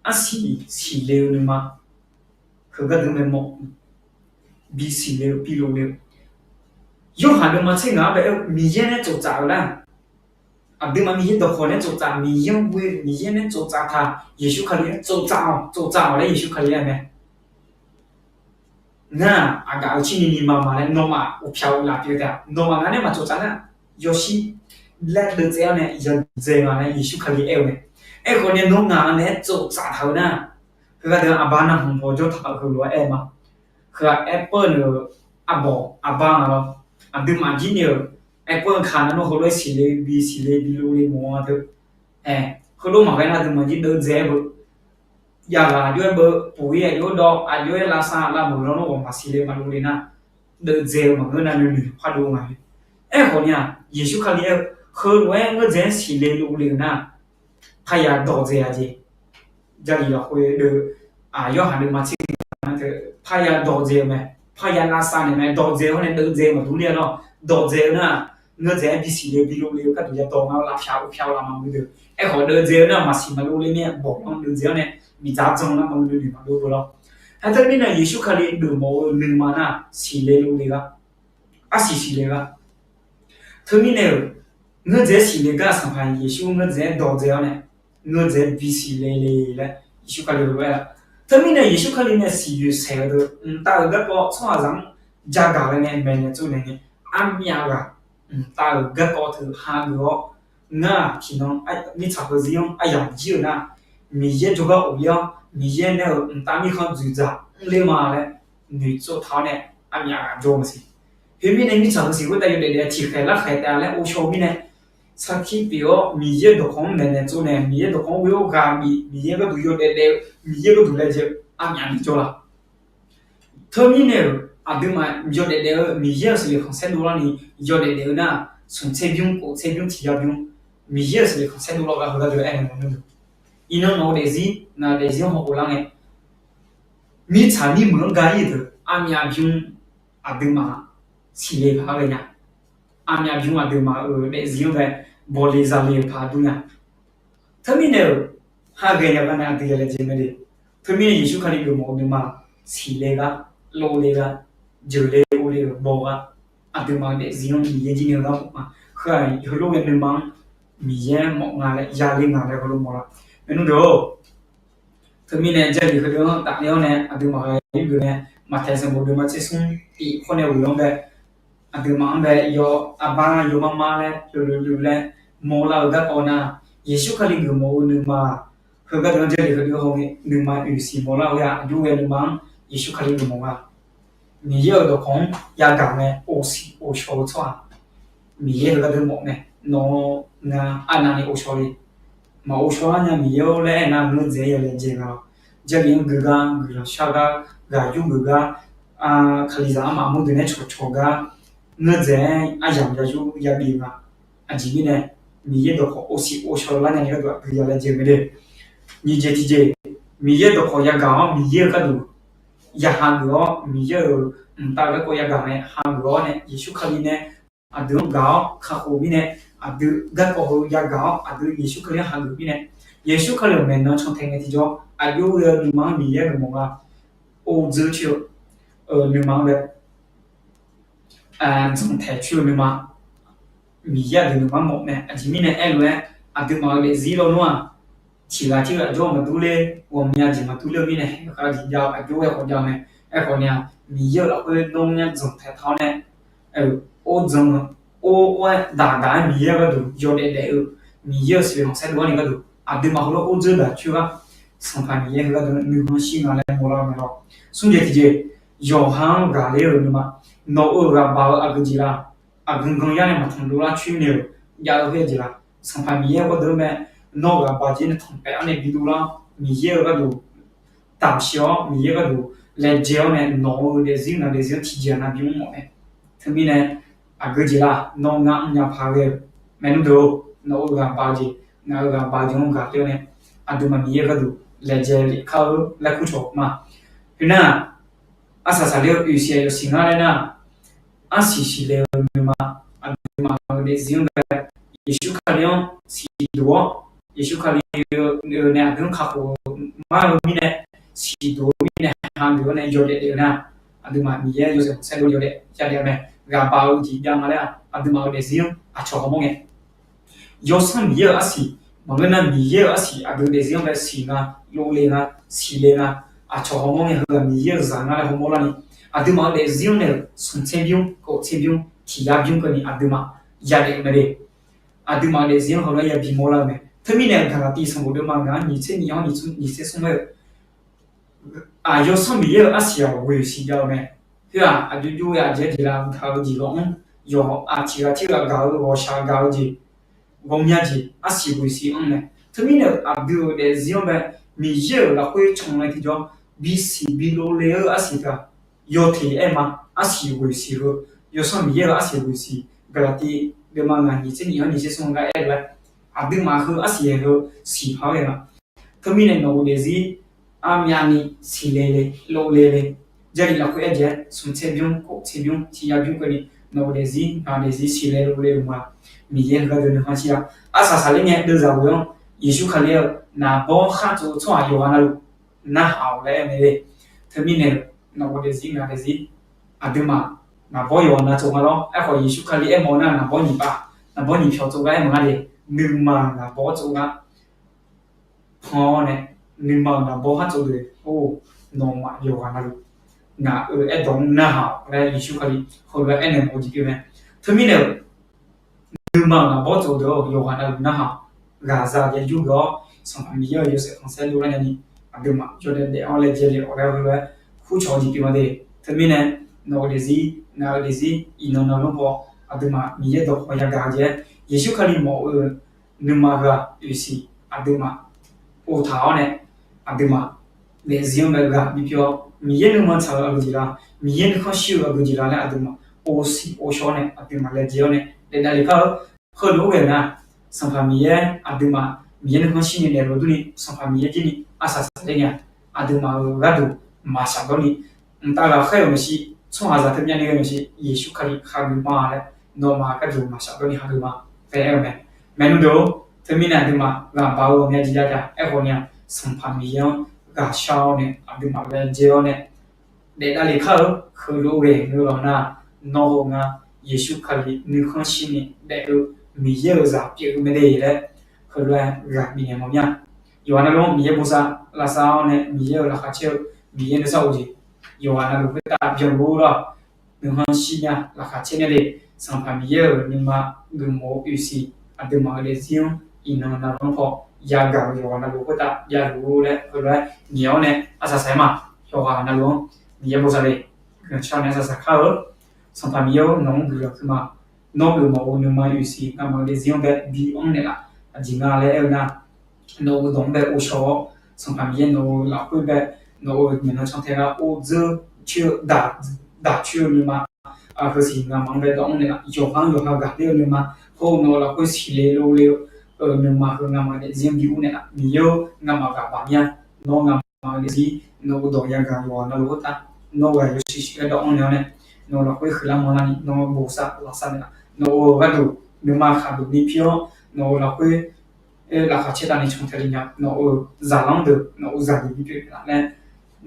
Arsiq siqle-eu nuima heugar deuq mae mawf, bi siqle-eu bi lov le-eu. Yorhaq deuvma tser ngaq-anr bae-aer Miqyaer nae tsoftsaf-eu lar, aqduimaf Miqyaer dawqkawq nae tsoftsaf, Miqyaer-anr ghoe, Miqyaer nae tsoftsaf taq, Yeqsur Kali-aer tsoftsaf-awq, tsoftsaf-awq laer Yeqsur Kali-aer mae. Ngar-aq aqgaf-eu cirni ni ma ma laer nawmaf uqpyaq-eu laf pyeuf taef-a. Nawmaf ngar nae maqtsoftsaf nar, yawshir laer deuvtsaev-awr nae yadzae nga laer Yeqsur Kali aer-eu mae. Aerkhawf nae nawr ngaq naeq-aer tsoftsaf taq-eu nar, heugar deuq aqbar nar hmq paw jawr taq-eu heulof-aer aer ma. Heu-aq aerpeur-eu neuq arbawq arbar nga lawr. Aqduimaf jir ni-euq aerpeur-eu ka nar nawr heulof-aer siqle bi siqle bi lov le mawf-a teu. Ae, heulof maqghae nar aqduimaf jir deuvdzae-aer beu, javghaq aqjox-aer beu, puq-ir aqjox-aer dawv, aqjox-aer lavsav lavmeuq lawr nawr ghawq maqsiq le maqlov le nar, deuvdzae-eu maqngeur nar nuinoeq pardov nga le. Aerkhawf ni-aq Yeqsur Kali aer-eu, heulof-aer ngeur dzae-aer siqle lov le-euq nar, paqyaq dawqdzaeq-a jeq. Jarlif lafkhoer deuv, aq, yawhaiq deuvma tser nga teu, parya dawqdzae-eu mae. Parya lavsav naeq mae, dawqdzae-awr nae deuvdzae-eu maqdur ler-a lawr. Dawqdzae-eu nar, ngeur dzaeq-aer bisiq le-eu bilov le-eu gharduq yadawq nga-awr lavpyaq urpyaq-eu laf maqmuiq deuq. Aerkhawf deuvdzae-eu nar maqsiq maqdov ler mir-a, bawq-anr deuvdzae-awr nae miqdzaq dzan nar maqmuiq deuq ni maqdov deuq lawr. Haer teumirnae Yeqsur Kali geufmawf-eu nuima nar siqle lov le gar, arsiq siqle gar. Teumirnae-euq, ngeur dzaeq-aer siqle gar Sanqpaq Yeqsur ngeur dzaeq-aer dawqdzae-awr nae, ngeur dzaeq-aer bisiq le le laer Yeqsur Kali-euq lof-aer-a. Teumirnae Yeqsur Kali nae siqyoeq saeq-eu deuq mqtav-euq garkawv tsawrhaqzaq-anr jagaq ghae nae maeqnaeq tsovnaeq ni, armyav ghaq mqtav-euq garkawv teu hageuf-awr, ngar-aq tiqnan mirtsaq heuzir-anr aryamq jir-euq nar, Miqyaer jawrgar ghofler-awr Miqyaer nae-euq mqtav mirkhanq dzoeqdzaq mrler ma laer noeqtsov taq-awr nae armyav ghaq jawr-eu maqsiq. Khoermirnae mirtsaq heusiq khoertav yawdaef daef-eu tiqkhaeq larkhaeq taef-a laer ghovshaw-eu mirnae, sarkir pyeuf-awr Miqyaer-euq dawqkawq-anr maeqnaeq tsovnaeq, Miqyaer-euq dawqkawq-anr ghoe-awr ghaq bif, Miqyaer gharduq yawdaef daef-eu, Miqyaer gharduq laejae-eu armyav ni jawr la. Teumirnae-euq aqduimaf yawdaef daef-eu Miqyaer-euq saqlaq khanqsaer dovlarni yawdaef daef-eu nar, smq tser bymr kof tser bymr tiq yar bymr, Miqyaer-euq saqlaq khanqsaer dovlar gar heugar deuq aernaeq mawf nmr deuq. Iqnan nawq-eu daefzir ngaq-eu daefzir-anr hawkhof lar ngae, mirtsaq mirmuiq-anr ga ir-euq deuq armyav bymr aqduimaf siqle paq-aer ghae nya. Armyav bymr aqduimaf-euq daefzir-anr bae bawle zale-euq paq dur nya. Teumirnae-euq, haghae nya gar nae aqdui ya laejae mae de. Teumirnae Yeqsur Kali geufmawf-eu nuima siqle gar, lov le gar, jeuqle uvle-euq baw gar, aqduimaf-euq daefzir-anr Miqyaer jir ni-eu gar mawf ma. Heu-aq heulof-aer nuima-anr Miqyaer mawf nga laer yale nga laer heulof mawf la. Maernmr deuq-or, teumirnae Jarlif heudeuq-anr tafler-awr nae aqduimaf ghaq yurgeuf nae, Maqtaeq sanqbof deuvma tser smr tiq khawr nae ghoe-anr bae, aqduimaf-anr bae yaw arbar yaw mar mar laer loeloeloe laer mawrlar-eu garkawv nar, Yeqsur Kali geufmawf-eu nuima, heugar deuq-anr Jarlif heudeuq haw ngae nuima oeq siq mawrlar-eu ghae-aq, aqjox ghae nuima-anr Yeqsur Kali geufmawf nga. Miqyaer-euq dawqkawq-anr yagaq ngae, of siq of shaw-eu tsawrhaq Miqyaer heugar deuq mawf mae. Nawq-eu nga arnavni of shaw le. Maq of shaw-ar nya Miqyaer-or laer aernar, ngeur dzaeq-aer ya laejae nga lawr. Jarlif-anr gui gar, guiqlanq shar gar, ghaq yurgeuf gar, Kalizaq armaf mawr deuq nae cawqcawq gar, ngeur dzaeq-aer aryamq ya yur ya bif nga. Aqjeq mirnae, Miqyaer dawqkawq of siq of shaw lar nya-eu gharduq aqdui ya laejae mae de. Nyiq jeq tiq jeq, Miqyaer dawqkawq yagaq-awr Miqyaer-euq gharduq ya hageuf-awr, Miqyaer-euq mqtav garkawv yagaq nae hageuf-awr nae, Yeqsur Kali nae aqdui-anr gaq-awr kakhof mirnae, aqdui garkawv heu yagaq-awr aqdui Yeqsur Kali-anr hageuf mirnae, Yeqsur Kali-euq maeqnan cantae ngae tiqjawr aqjox ghae-eu nuima-anr Miqyaer geufmawf nga. Or dzeur coer-eu nuima-anr bae, dzanqtaeq coer-eu nuima, Miqyaer aqdui nuima-anr mawf mae. Aqjeq mirnae aerlof-aer, aqduimaf-euq daefzir lawnmr-aq, tiq ghaq tirghaq jawr maqdur ler, ghawqmya jeq maqdur ler-eu mirnae, haeq khav jeq jav-eu aqjox-aer khawf jav mae. Aerkhawf ni-aq, Miqyaer-euq lafkhoer dawr mya dzanqtaeq taq-awr nae, or dzan-eu, or or-aer daqdaq-aer Miqyaer gharduq yawdaef daef-eu, Miqyaer-euq saqlaq khanqsaer dov-ar ni gharduq aqduimaf heulof or dzeur daq coer gar, Sanqpaq Miqyaer heugar deuq nuikhanr shir nga laer mawrlar-eu mae lawr. Smr jeq tiq jeq, yawqha-anr ghaqler-euq nuima, nawq-euq ghaq baq-eu aqgeu jeq la, aqgan gan yar nae maqtanq dovlar coer nae-euq jav-eu khoer jeq la, Sanqpaq Miqyaer gharduq mae, nawr ghaq baq jeq nae tanqpaef-awr nae bidov lar, Miqyaer-euq gharduq taqsiq-awr Miqyaer gharduq laejae-awr nae nawq-euq daefzir ngaq daefzir-anr tiqjeq-aq navbi mr mawf mae. Teumirnae aqgeu jeq la, nawr ngar mrnya paq ghae-euq maernmr deuq-or, nawq-euq ghaq baq-eu jeq, ngaq-euq ghaq baq-eu jeq-anr ghaqler-awr nae, aqduimaf Miqyaer gharduq laejae lef kar-eu laer kurcawq ma. Khoernar, arsaq saqler-eu oeqsiq aqyawf siq ngar laer nar, arsiq siqle-eu nuima, aqduimaf-euq daefzir-anr bae, Yeqsur Kali-anr siqduq-awr, Yeqsur Kali-eu nae aqdui-anr kakhof-eu mar-eu mirnae, siqduq-eu mirnae hageuf-awr nae yawdaef daef-eu nar, aqduimaf Miqyaer yawshaef khanqsaer dov yawdaef yadaef-eu mae. Ghaq baq-eu jeq jav nga laer-aq, aqduimaf-euq daefzir-anr aqcawq hawmawr ngae, Yawsanr Miqyaer-euq arsiq maqngeur nar, Miqyaer-euq arsiq aqdui daefzir-anr bae siq nga, lov le nga, siqle nga, aqcawq hawmawr ngae, heughaq Miqyaer-euq zaq ngar laer hawmawr larni, aqduimaf-euq daefzir-anr nae-euq smq tser bymr, kof tser bymr, tiq yar bymr keuvni aqduimaf yadaef-eu mae de. Aqduimaf-euq daefzir-anr heulof-aer yabi mawrlar-eu mae. Teumirnae Gaqlaqtiv sanqbof deuvma ngaq-anr nyiq tser nyiq-anr nyiq tser smr-aer-eu, Aq, Yawsanr Miqyaer-euq arsiq-aq ghoeq siq jav-eu mae. Khoer-aq, aqjox jox-aer aqjeq jeq la gaq-eu jeq lawq-anr, yawq, aq, tiq ghaq tirghaq gaq-eu ghawqshaq gaq-eu jeq, ghawqmya jeq arsiq ghoeq siq-anr mae. Teumirnae aqdui-euq daefzir-anr bae, Miqyaer-euq lafkhoer can nae tiqjawr, bisiq bi lov le-eu arsiq teu-aq, yawteq aer ma. Arsiq ghoeq siq heu, Yawsanr Miqyaer-euq arsiq ghoeq siq, Gaqlaqtiv deuvma ngaq nyiq tser nyiq-anr nyiq tser smr-anr gar aer-eu laer, aqduimaf heu arsiq-aer heu siq paq-aer ghae ma. Teumirnae nawq-euq daefzir armyavni siqle le, lov le le. Jarlif lafkhoer aer jeq-aer smq tserbymr khof tserbymr tiq yabymr keuvni nawq-euq daefzir ngaq-euq daefzir siqle lov le-euq ma. Miqyaer-euq gharduq nuikhanr shir-a. Arsaq saqler ngae deuvzaq ghoe-anr Yeqsur Kali-euq naqbawr khartsov-eu tsawrhaq yawqghaq navluf narhaq-awq laer aer mae le. Teumirnae nawq-euq daefzir ngaq-euq daefzir aqduimaf naqbawr yawqghaq navluf tsov nga lor. Aerkhawf Yeqsur Kali aermawf-eu nar naqbawr nyiq paf, naqbawr nyiq pyawq tsov gar aermawf nga le. Nuima-euq naqbawr tsov gar pan-awr nae, nuima-euq naqbawr khartsov deuq-or, nawmaf yawqghaq navluf ngaq-euq aerdawq-anr narhaq-awq laer Yeqsur Kali heulof-aer aernaeq mawf-eu jeq pyeuf mae. Teumirnae-euq nuima-euq naqbawr tsov deuq-or, yawqghaq navluf narhaq-awq. Ghaqzaq jaeq yurgeuf-awr Sanqpaq Miqyaer-euq yawshaef khanqsaer luf lar nyani aqduimaf yawdaef daef-awr laejae le-awq laer heulof-aer kurcawq-eu jeq pyeuf ma de. Teumirnae nawq-euq daefzir ngaq-euq daefzir iqnan navluf paw aqduimaf Miqyaer dawqkawq yagaq-eu jeq-aer Yeqsur Kali mawf-eu nuima ghaq oeqsiq aqduimaf ov taq-awr nae aqduimaf daefzir-anr bae ghaq bipyeuf-awr Miqyaer nuima tsaq-eu aqgeujeq la, Miqyaer nuikhanr shir-eu aqgeujeq la laer aqduimaf ovsiq ovshawr nae aqduimaf laejae-awr nae daef davlef kar-eu. Heulof-aer ghae nar, Sanqpaq Miqyaer aqduimaf Miqyaer nuikhanr shirni daefluf durni Sanqpaq Miqyaer jirni arsaq saqler nya, aqduimaf-euq gharduq maqshafdawr ni mqtav ghaqkhaer-euq maeqshi, tsawrhaqzaq teumirnae ghae maeqshi Yeqsur Kali hageuf ma laer nawmaf gharduq maqshafdawr ni hageuf ma laer aer-eu mae. Maeqnan deuq-or, teumirnae aqduimaf ghaqbaq-eu ghawqmya jeq ya taef aerkhawf nya, Sanqpaq Miqyaer-anr ghaqshar-awr nae aqduimaf laejae-awr nae daef davlef kar-eu. Heulof-aer ghae ngeur-awr nar, nawr heu nga Yeqsur Kali nuikhanr shirni daef-eu Miqyaer-euq zaq pyeuf-eu mae de laer heulof-aer ghaq bifnaeq mawf mir-a. Yawqghaq navluf-anr Miqyaer bosav lavsav-awr nae Miqyaer-euq laqkhaq caer-eu Miqyaer nuisar of jeq yawqghaq navluf khoertav byanluf-ur lawr. Nuikhanr shir nya laqkhaq caer nya de. Sanqpaq Miqyaer-euq nuima geufmawf-eu oeqsiq aqduimaf-euq daefzir-anr iqnan navluf-anr paw yagaq-eu yawqghaq navluf khoertav javluf-ur laer heulof-aer ngaeq-awr nae arsaq saq-aer ma. Yawqghaq navluf-anr Miqyaer bosav le. Guiqlanq shar nae arsaq saq kar-eu. Sanqpaq Miqyaer-or, nawq-anr guiqlanq keuv ma. Nawr geufmawf-eu nuima oeqsiq ngamaf-euq daefzir-anr bae bi-anr naeqlaf. Aqjeq nga laer aer-eu nar, nawq-euq dawq-anr bae ghovshaw-awr, Sanqpaq Miqyaer nawq-euq lafkhoer bae, nawq-euq myawqnan cantae gar ghovdzeur coer-eu daq, daq coer-eu nuima, heusiq ngamaf-anr bae dawv-anr naeqlaf. Yawqha-anr yawqha gaqler-eu nuima, hawr-eu nawq-euq lafkhoer siqle lov le-eu nuima heu ngamaf-euq daefzir-anr bi ur naeqlaf. Miqyaer-or, ngamaf ghaqbaq mir-a. Nawr ngamaf-euq daefzir nawq-euq dawq yagaq yawqghaq navluf khoertav, nawr ghaq yawshuif shuif-aer dawv-anr naeq-awr nae, nawq-euq lafkhoer huiqlar manrlar ni nawr bosav lavsav naeqlaf. Nawq-euq gharduq nuima khaqduq ni pir-awr, nawq-euq lafkhoer laqkhaq caer tavni cantae le nya, nawq-euq zaqlanr deuq nawq-euq zaqdeuq bi pyeuf naeqlaf laer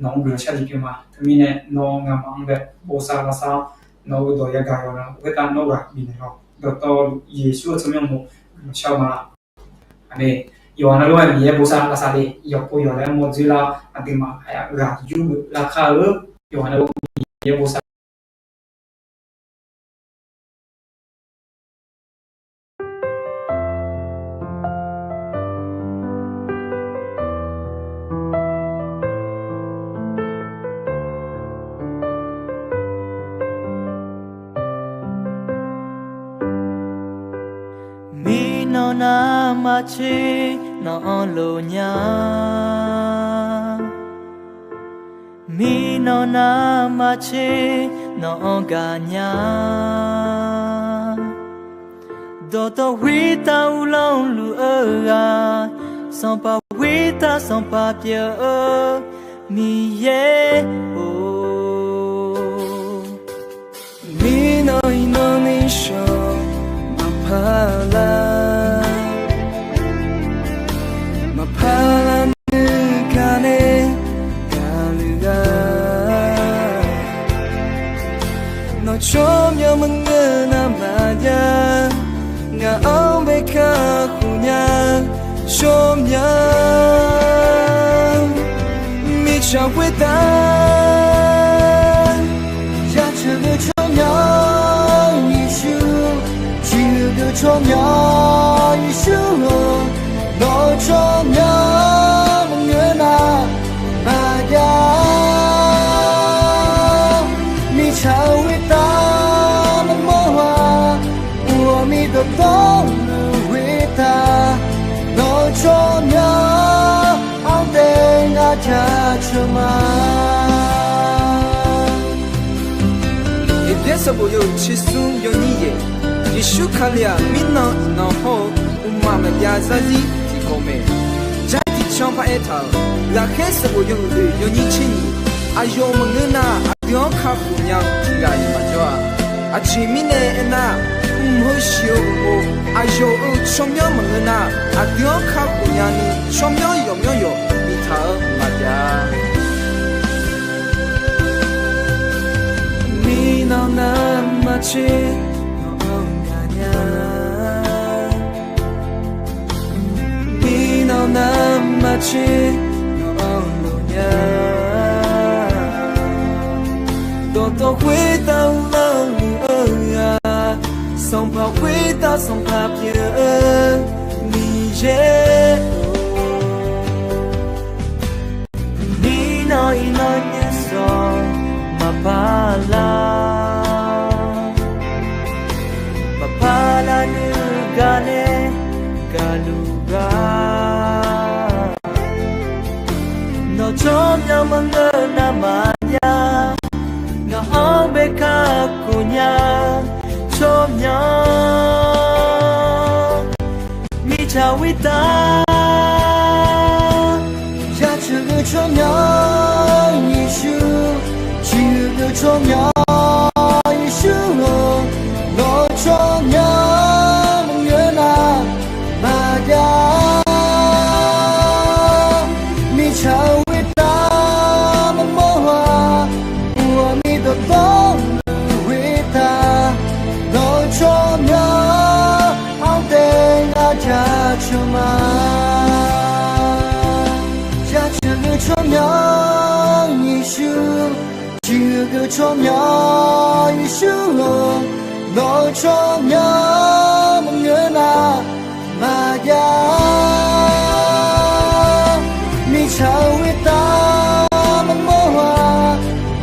nawq-anr guiqlanq shar jeq pyeuf ma. Teumirnae nawr ngamaf-anr bae bosav lavsav-awr, nawq-euq dawq yagaq yawqghaq navluf khoertav nawr ghaq bifnaeq lawq. Dawqtawvluf Yeqsur-euq tsawrmyanr uqmov guiqlanq shar-eu ma. Aqmeq. Yawqghaq navluf-aer Miqyaer bosav lavsav le. Yawqpov yawqlaer mawr dzoerlar aqduimaf aqyaf ghaq yurgeuf lar kar-eu. Yawqghaq navluf Miqyaer bosav Mirnan navmaqtser nawq-anr lof nya. Mirnan navmaqtser nawq-anr gaqnya. Dawqtawv khoertav uvlanr luf-eu ghaq, sanqpaq khoertav sanqpaq pyeuf-eu Miqyaer-or. Mirnan iqnan ni shawq maqpar lar, maqpar lar nuikaq nae gaqluf ghaq. Nawq tsawrmyanr maqngeur nar maqjav, ngaq-anr bae kakhof nya tsawrmyanr. Mirtsaq khoertav yaceuq deuq tsawrmyanr Yeqsur, ciqhuiq deuq tsawrmyanr Yeqsur-or, nawq-eu tsawrmyanr maqngeur nar maqjav. Mirtsaq khoertav maqmawr-a, uqghawq mir dawqtawvluf khoertav nawq-eu tsawrmyanr-anr taef ngar jaceuq ma. Heqbyaer sanqbof yawhuiq tsersmr yawnyir yaeq. Yeqsur Kali-aq mirnan iqnan hawr-eu mqmaq maqbyav zarzir tiqkawv mae. Jarlif shanr paraer taq-euq, ghaqkhaer sanqbof yawhuiq oeq yawnyir tser nyiq, aqyawf maqngeur nar aqdui-anr kakhof nya-eu tiqghaq-iq maqjawr-a. Aqjeq mirnae aernar, mq-eu siq-eu uqmov, aqyawf-euq tsawrmyanr maqngeur nar, aqdui-anr kakhof nyani tsawrmyanr yawqmyanr yawq biftaq-eu maqjav. Minav navmaqtser nawq-anr gaqnya. Minav navmaqtser nawq-anr loq nya. Dawqtawv khoertav uvlanr-eu ghaq, sanqpaq khoertav sanqpaq pyeuf-eu Miqyaer-or. Minav iqnan nymrsanq maqpar lar, maqpar lar nuigar nae gaqluf gar. Nawq tsawrmyanr maqngeur navmaqnya, ngaq-anr bae kakhof nya tsawrmyanr. Mirtsaq khoertav jaceuq-eu tsawrmyanr Yeqsur, ciqhuiq-eu tsawrmyanr Yeqsur-or, nawq-eu tsawrmyanr maqngeur nar maqjav. Mirtsaq-eu khoertav maqmawr-a, uqghaq mir dawqtawvluf khoertav, nawq-eu tsawrmyanr-anr taef ngar jaceuq ma. Jaceuq-eu tsawrmyanr Yeqsur, ciqhuiq-eu tsawrmyanr Yeqsur-or, nawq-eu tsawrmyanr maqngeur nar maqjav. Mirtsaq-eu khoertav maqmawr-a,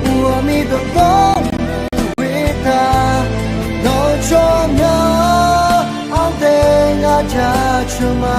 uqghaq mir dawqtawvluf khoertav, nawq-eu tsawrmyanr-anr taef ngar jaceuq ma.